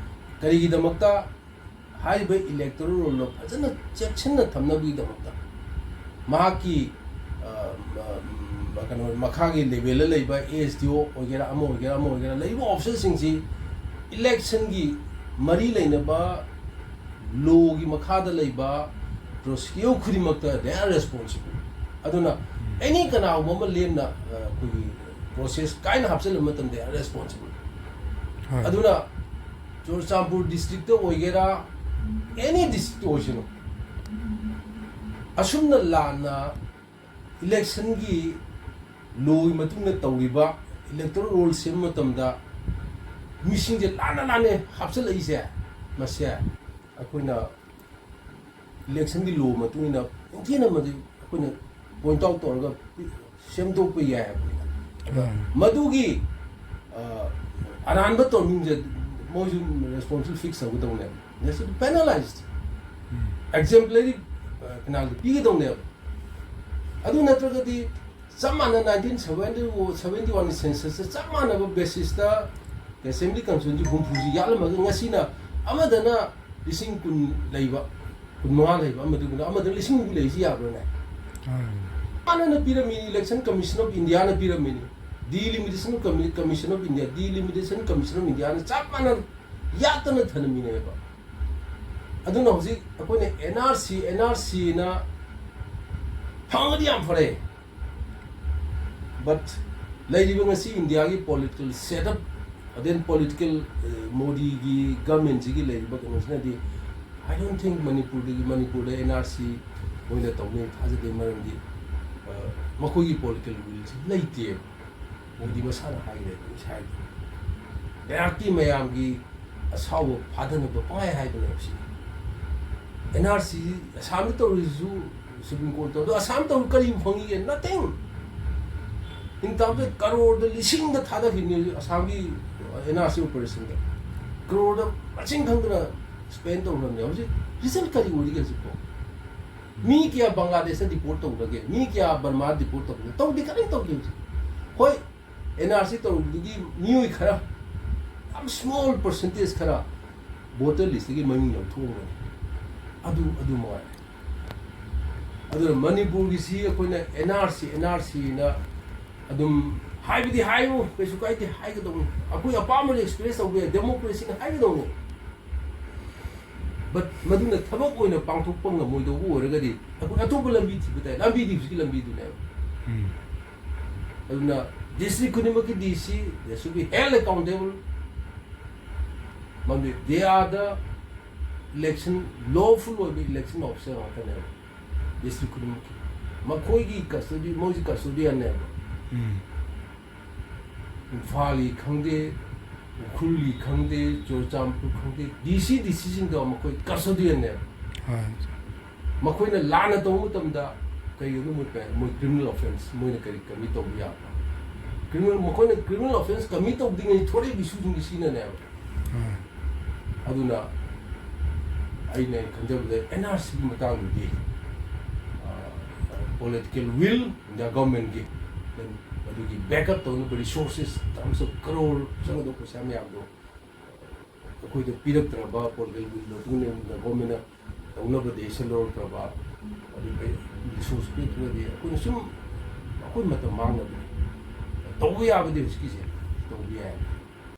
ꯀꯔꯤꯒꯤꯗꯃꯛꯇ? ꯍꯥꯏꯔꯤꯕ ꯏꯂꯦꯛꯇꯣꯔꯦꯜ ꯔꯣꯜꯗꯣ ꯐꯖꯅ ꯆꯦꯛꯁꯤꯟꯅ ꯊꯝꯅꯕꯒꯤꯗꯃꯛꯇ ꯃꯍꯥꯛꯀꯤ, ꯑ, ꯃ-, ꯃ-, ꯀꯩꯅꯣ, ꯃꯈꯥꯒꯤ ꯂꯦꯚꯦꯜꯗ ꯂꯩꯕ ꯑꯦꯁ ꯗꯤ ꯑꯣ ꯑꯣꯏꯒꯦꯔꯥ, ꯑꯃ ꯑꯣꯏꯒꯦꯔꯥ, ꯑꯃ ꯑꯣꯏꯒꯦꯔꯥ, ꯂꯩꯔꯤꯕ ꯑꯣꯐꯤꯁꯥꯔꯁꯤꯡꯁꯤ ꯏꯂꯦꯛꯁꯟꯒꯤ ꯃꯔꯤ ꯂꯩꯅꯕ ꯂꯣꯒꯤ ꯃꯈꯥꯗ ꯂꯩꯕ ꯄ꯭ꯔꯣꯁꯤꯀ꯭ꯌꯨ ꯈꯨꯗꯤꯡꯃꯛꯇ they are responsible꯫ ꯑꯗꯨꯅ ꯑꯦꯅꯤ ꯀꯅꯥꯒꯨꯝꯕ ꯑꯃ ꯂꯦꯝꯅ, ꯑ, ꯑꯩꯈꯣꯏꯒꯤ ꯄ꯭ꯔꯣꯁꯦꯁ ꯀꯥꯏꯅ ꯍꯥꯞꯆꯤꯜꯂꯕ ꯃꯇꯝꯗ they are responsible꯫ ꯍꯣꯏ꯫ ꯑꯗꯨꯅ ꯆꯨꯔꯆꯥꯟꯄꯨꯔ ꯗꯤꯁꯇ꯭ꯔꯤꯛꯇ ꯑꯣꯏꯒꯦꯔꯥ, ꯑꯦꯅꯤ ꯗꯤꯁꯇ꯭ꯔꯤꯛꯇ ꯑꯣꯏꯁꯅꯨ, ꯑꯁꯨꯝꯅ ꯂꯥꯟꯅ ꯏꯂꯦꯛꯁꯟꯒꯤ ꯂꯣꯒꯤ ꯃꯇꯨꯡꯗ ꯇꯧꯔꯤꯕ ꯏꯂꯦꯛꯇꯣꯔꯦꯜ ꯔꯣꯜ ꯁꯦꯝꯕ ꯃꯇꯝꯗ ꯃꯤꯁꯤꯡꯁꯦ ꯂꯥꯟꯅ ꯂꯥꯟꯅ ꯍꯥꯞꯆꯤꯜꯂꯛꯏꯁꯦ, ꯃꯁꯦ ꯑꯩꯈꯣꯏꯅ ꯏꯂꯦꯛꯁꯟꯒꯤ ꯂꯣ ꯃꯇꯨꯡ ꯏꯟꯅ ꯅꯤꯡꯊꯤꯅ ꯃꯗꯨ ꯑꯩꯈꯣꯏꯅ ꯄꯣꯏꯟꯠ ꯑꯥꯎꯠ ꯇꯧꯔꯒ ꯁꯦꯝꯗꯣꯛꯄ ꯌꯥꯏ ꯍꯥꯏꯕꯅꯤꯗ꯫ ꯑꯗ ꯎꯝ꯫ ꯃꯗꯨꯒꯤ, ꯑ, ꯑꯔꯥꯟꯕ ꯇꯧꯔꯝꯃꯤꯁꯦ ꯃꯣꯏꯁꯨ ꯔꯦꯁꯄꯣꯟꯁꯤꯕꯜ ꯐꯤꯛꯁ ꯇꯧꯒꯗꯧꯅꯦꯕ꯫ They should be penalized꯫ Um. Exemplary, ꯑ, ꯀꯩꯅꯣꯗ ꯄꯤꯒꯗꯧꯅꯦꯕ꯫ ꯑꯗꯨ ꯅꯠꯇ꯭ꯔꯒꯗꯤ ꯆꯞ ꯃꯥꯟꯅ ꯅꯥꯏꯟꯇꯤꯟ ꯁꯚꯦꯟꯇꯤ, ꯁꯚꯦꯟꯇꯤ ꯋꯥꯟꯒꯤ ꯁꯦꯟꯁꯁꯇ ꯆꯞ ꯃꯥꯟꯅꯕ ꯕꯦꯁꯤꯁꯇ ꯑꯦꯁꯦꯝꯕ꯭ꯂꯤ ꯀꯟꯁꯇꯤꯇ꯭ꯌꯨꯟꯁꯤ ꯍꯨꯝꯐꯨꯁꯤ ꯌꯥꯠꯂꯝꯃꯒ ꯉꯁꯤꯅ ꯑꯃꯗꯅ ꯂꯤꯁꯤꯡ ꯀꯨꯟ ꯂꯩꯕ, ꯀꯨꯟꯃꯉꯥ ꯂꯩꯕ, ꯑꯃꯗꯨꯒꯤꯅ ꯑꯃꯗꯅ ꯂꯤꯁꯤꯡ ꯍꯨꯝꯐꯨ ꯂꯩꯁꯤ ꯌꯥꯕ꯭ꯔꯥꯅꯦ? ꯎꯝ꯫ ꯃꯥꯟꯅꯅ ꯄꯤꯔꯝꯃꯤꯅꯤ, ꯏꯂꯦꯛꯁꯟ ꯀꯃꯤꯁꯟ ꯑꯣꯐ ꯏꯟꯗꯤꯌꯥꯅ ꯄꯤꯔꯝꯃꯤꯅꯤ, ꯗꯤꯂꯤꯃꯤꯇꯦꯁꯟ ꯀꯃꯤ-, commission of India, delimitation commission of ꯏꯟꯗꯤꯌꯥꯅ ꯆꯞ ꯃꯥꯟꯅꯅ ꯌꯥꯠꯇꯅ ꯊꯅꯝꯃꯤꯅꯦꯕ꯫ ꯑꯗꯨꯅ ꯍꯧꯖꯤꯛ ꯑꯩꯈꯣꯏꯅ N R C, N R ꯁꯤꯅ ꯐꯪꯉꯗꯤ ꯌꯥꯝ ꯐꯔꯦ꯫ But ꯂꯩꯔꯤꯕ ꯉꯁꯤ ꯏꯟꯗꯤꯌꯥꯒꯤ ꯄꯣꯂꯤꯇꯤꯀꯦꯜ ꯁꯦꯠꯑꯞ, ꯑꯗꯦꯟ ꯄꯣꯂꯤꯇꯤꯀꯦꯜ, ꯑ, ꯃꯣꯗꯤꯒꯤ ꯒꯃꯦꯟꯁꯤꯒꯤ ꯂꯩꯔꯤꯕ ꯀꯩꯅꯣꯁꯤꯅꯗꯤ I don't think ꯃꯅꯤꯄꯨꯔꯗꯒꯤ, ꯃꯅꯤꯄꯨꯔꯗ N R C ꯃꯣꯏꯅ ꯇꯧꯅꯤ ꯊꯥꯖꯗꯦ꯫ ꯃꯔꯝꯗꯤ, ꯑ, ꯃꯈꯣꯏꯒꯤ political willꯁꯤ ꯂꯩꯇꯦ꯫ ꯃꯣꯗꯤ ꯃꯁꯥꯅ ꯍꯥꯏꯈ꯭ꯔꯦ, ꯉꯁꯥꯏ꯫ ꯂꯩꯉꯥꯛꯀꯤ ꯃꯌꯥꯝꯒꯤ ꯑꯁꯥꯎꯕ ꯐꯥꯗꯅꯕ ꯄꯪꯍꯥꯏ ꯍꯥꯏꯕꯅꯦꯕ ꯁꯤ꯫ N R C ꯑꯁꯥꯝꯗ ꯇꯧꯔꯤꯁꯤꯁꯨ Supreme Court ꯇꯧꯔ, ꯑꯗꯣ ꯑꯁꯥꯝ ꯇꯧꯔ ꯀꯔꯤ ꯐꯪꯉꯤꯒꯦ? Nothing. ꯏꯟꯀꯝꯗ ꯀꯔꯣꯔꯗ ꯂꯤꯁꯤꯡꯗ ꯊꯥꯗꯈꯤꯕꯅꯤ ꯍꯧꯖꯤꯛ ꯑꯁꯥꯝꯒꯤ N R C operationꯗ꯫ ꯀꯔꯣꯔꯗ ꯃꯁꯤꯡ ꯈꯪꯗꯅ spend ꯇꯧꯈ꯭ꯔꯕꯅꯦ꯫ ꯍꯧꯖꯤꯛ result ꯀꯔꯤ ꯑꯣꯏꯔꯤꯒꯦ ꯍꯧꯖꯤꯛꯐꯥꯎ? ꯃꯤ ꯀꯌꯥ ꯕꯪꯒ꯭ꯂꯥꯗꯦꯁꯇ deport ꯇꯧꯈ꯭ꯔꯒꯦ? ꯃꯤ ꯀꯌꯥ ꯕꯔꯃꯥ deport ꯇꯧꯈ꯭ꯔꯒꯦ? ꯇꯧꯗꯦ, ꯀꯔꯤꯝ ꯇꯧꯗꯦ ꯍꯧꯖꯤꯛ꯫ ꯍꯣꯏ, N R C ꯇꯧꯔꯨꯕꯗꯨꯒꯤ ꯃꯤꯑꯣꯏ ꯈꯔ, ꯌꯥꯝ small percentage ꯈꯔ voter listꯇꯒꯤ ꯃꯃꯤꯡ ꯂꯧꯊꯣꯛꯑꯝꯒꯅꯤ꯫ ꯑꯗꯨ, ꯑꯗꯨ ꯃꯉꯥꯏꯔꯦ꯫ ꯑꯗꯨꯅ ꯃꯅꯤꯄꯨꯔꯒꯤꯁꯤ ꯑꯩꯈꯣꯏꯅ N R C, N R Cꯅ ꯑꯗꯨꯝ ꯍꯥꯏꯕꯗꯤ ꯍꯥꯏꯌꯨ, ꯀꯩꯁꯨ ꯀꯥꯏꯗꯦ, ꯍꯥꯏꯒꯗꯧꯅꯤ꯫ ꯑꯩꯈꯣꯏ ꯑꯄꯥꯝꯕꯗ express ꯇꯧꯕ ꯌꯥꯏ, democracyꯅ ꯍꯥꯏꯒꯗꯧꯅꯤ꯫ But ꯃꯗꯨꯅ ꯊꯕꯛ ꯑꯣꯏꯅ ꯄꯥꯡꯊꯣꯛꯄ ꯉꯝꯃꯣꯏꯗꯧꯕ ꯑꯣꯏꯔꯒꯗꯤ ꯑꯩꯈꯣꯏ ꯑꯇꯣꯞꯄ ꯂꯝꯕꯤ ꯊꯤꯕ ꯇꯥꯏ꯫ ꯂꯝꯕꯤꯗꯤ ꯍꯧꯖꯤꯛꯀꯤ ꯂꯝꯕꯤꯗꯨꯅꯦꯕ꯫ ꯑꯗꯨꯅ district ꯈꯨꯗꯤꯡꯃꯛꯀꯤ D C, they should be held accountable. ꯃꯔꯝꯗꯤ they are the election, lawful ꯑꯣꯏꯕ election officer ꯉꯥꯛꯇꯅꯦꯕ district ꯈꯨꯗꯤꯡꯃꯛꯀꯤ꯫ ꯃꯈꯣꯏꯒꯤ custody, ꯃꯣꯏꯁꯤ custodianꯅꯦꯕ꯫ ꯏꯝꯐꯥꯜꯒꯤ ꯈꯪꯗꯦ, ꯎꯈ꯭ꯔꯨꯜꯒꯤ ꯈꯪꯗꯦ, ꯆꯨꯔꯆꯥꯟꯄꯨꯔ ꯈꯪꯗꯦ, D C, D Cꯁꯤꯡꯗꯣ ꯃꯈꯣꯏ custodianꯅꯦꯕ꯫ ꯍꯣꯏ꯫ ꯃꯈꯣꯏꯅ ꯂꯥꯟꯅ ꯇꯧꯕ ꯃꯇꯝꯗ ꯀꯩꯒꯤꯅꯣ ꯃꯣꯏ ꯀ-, ꯃꯣꯏ criminal offence ꯃꯣꯏꯅ ꯀꯔꯤ commit ꯇꯧꯕ ꯌꯥꯕ? Criminal, ꯃꯈꯣꯏꯅ criminal offence commit ꯇꯧꯗ꯭ꯔꯤꯉꯩ ꯊꯣꯔꯛꯏꯕ issueꯁꯤꯡꯁꯤ ꯁꯤꯅꯅꯦꯕ꯫ ꯍꯣꯏ꯫ ꯑꯗꯨꯅ ꯑꯩꯅ ꯈꯟꯖꯕꯗ N R Cꯒꯤ ꯃꯇꯥꯡꯗꯗꯤ, ꯑ, political will, India governmentꯀꯤ, then ꯃꯗꯨꯒꯤ backup ꯇꯧꯅꯕ resources, terms of crore ꯆꯪꯒꯗꯧꯕ ꯄꯩꯁꯥ ꯃꯌꯥꯝꯗꯣ ꯑꯩꯈꯣꯏꯗ ꯄꯤꯔꯛꯇ꯭ꯔꯕ, political willꯗꯣ ꯃꯇꯨꯡ ꯏꯟꯅ governmentꯅ ꯇꯧꯅꯕ decision ꯂꯧꯔꯛꯇ꯭ꯔꯕ, ꯑꯗꯨ ꯀꯩ resource ꯄꯤꯔꯛꯇ꯭ꯔꯒꯗꯤ ꯑꯩꯈꯣꯏꯅ ꯁꯨꯝ ꯑꯩꯈꯣꯏ ꯃꯇꯝ ꯃꯥꯡꯅꯕꯅꯤ꯫ ꯇꯧꯕ ꯌꯥꯕꯗꯤ ꯍꯧꯖꯤꯛꯀꯤꯁꯦ ꯇꯧꯕ ꯌꯥꯏ꯫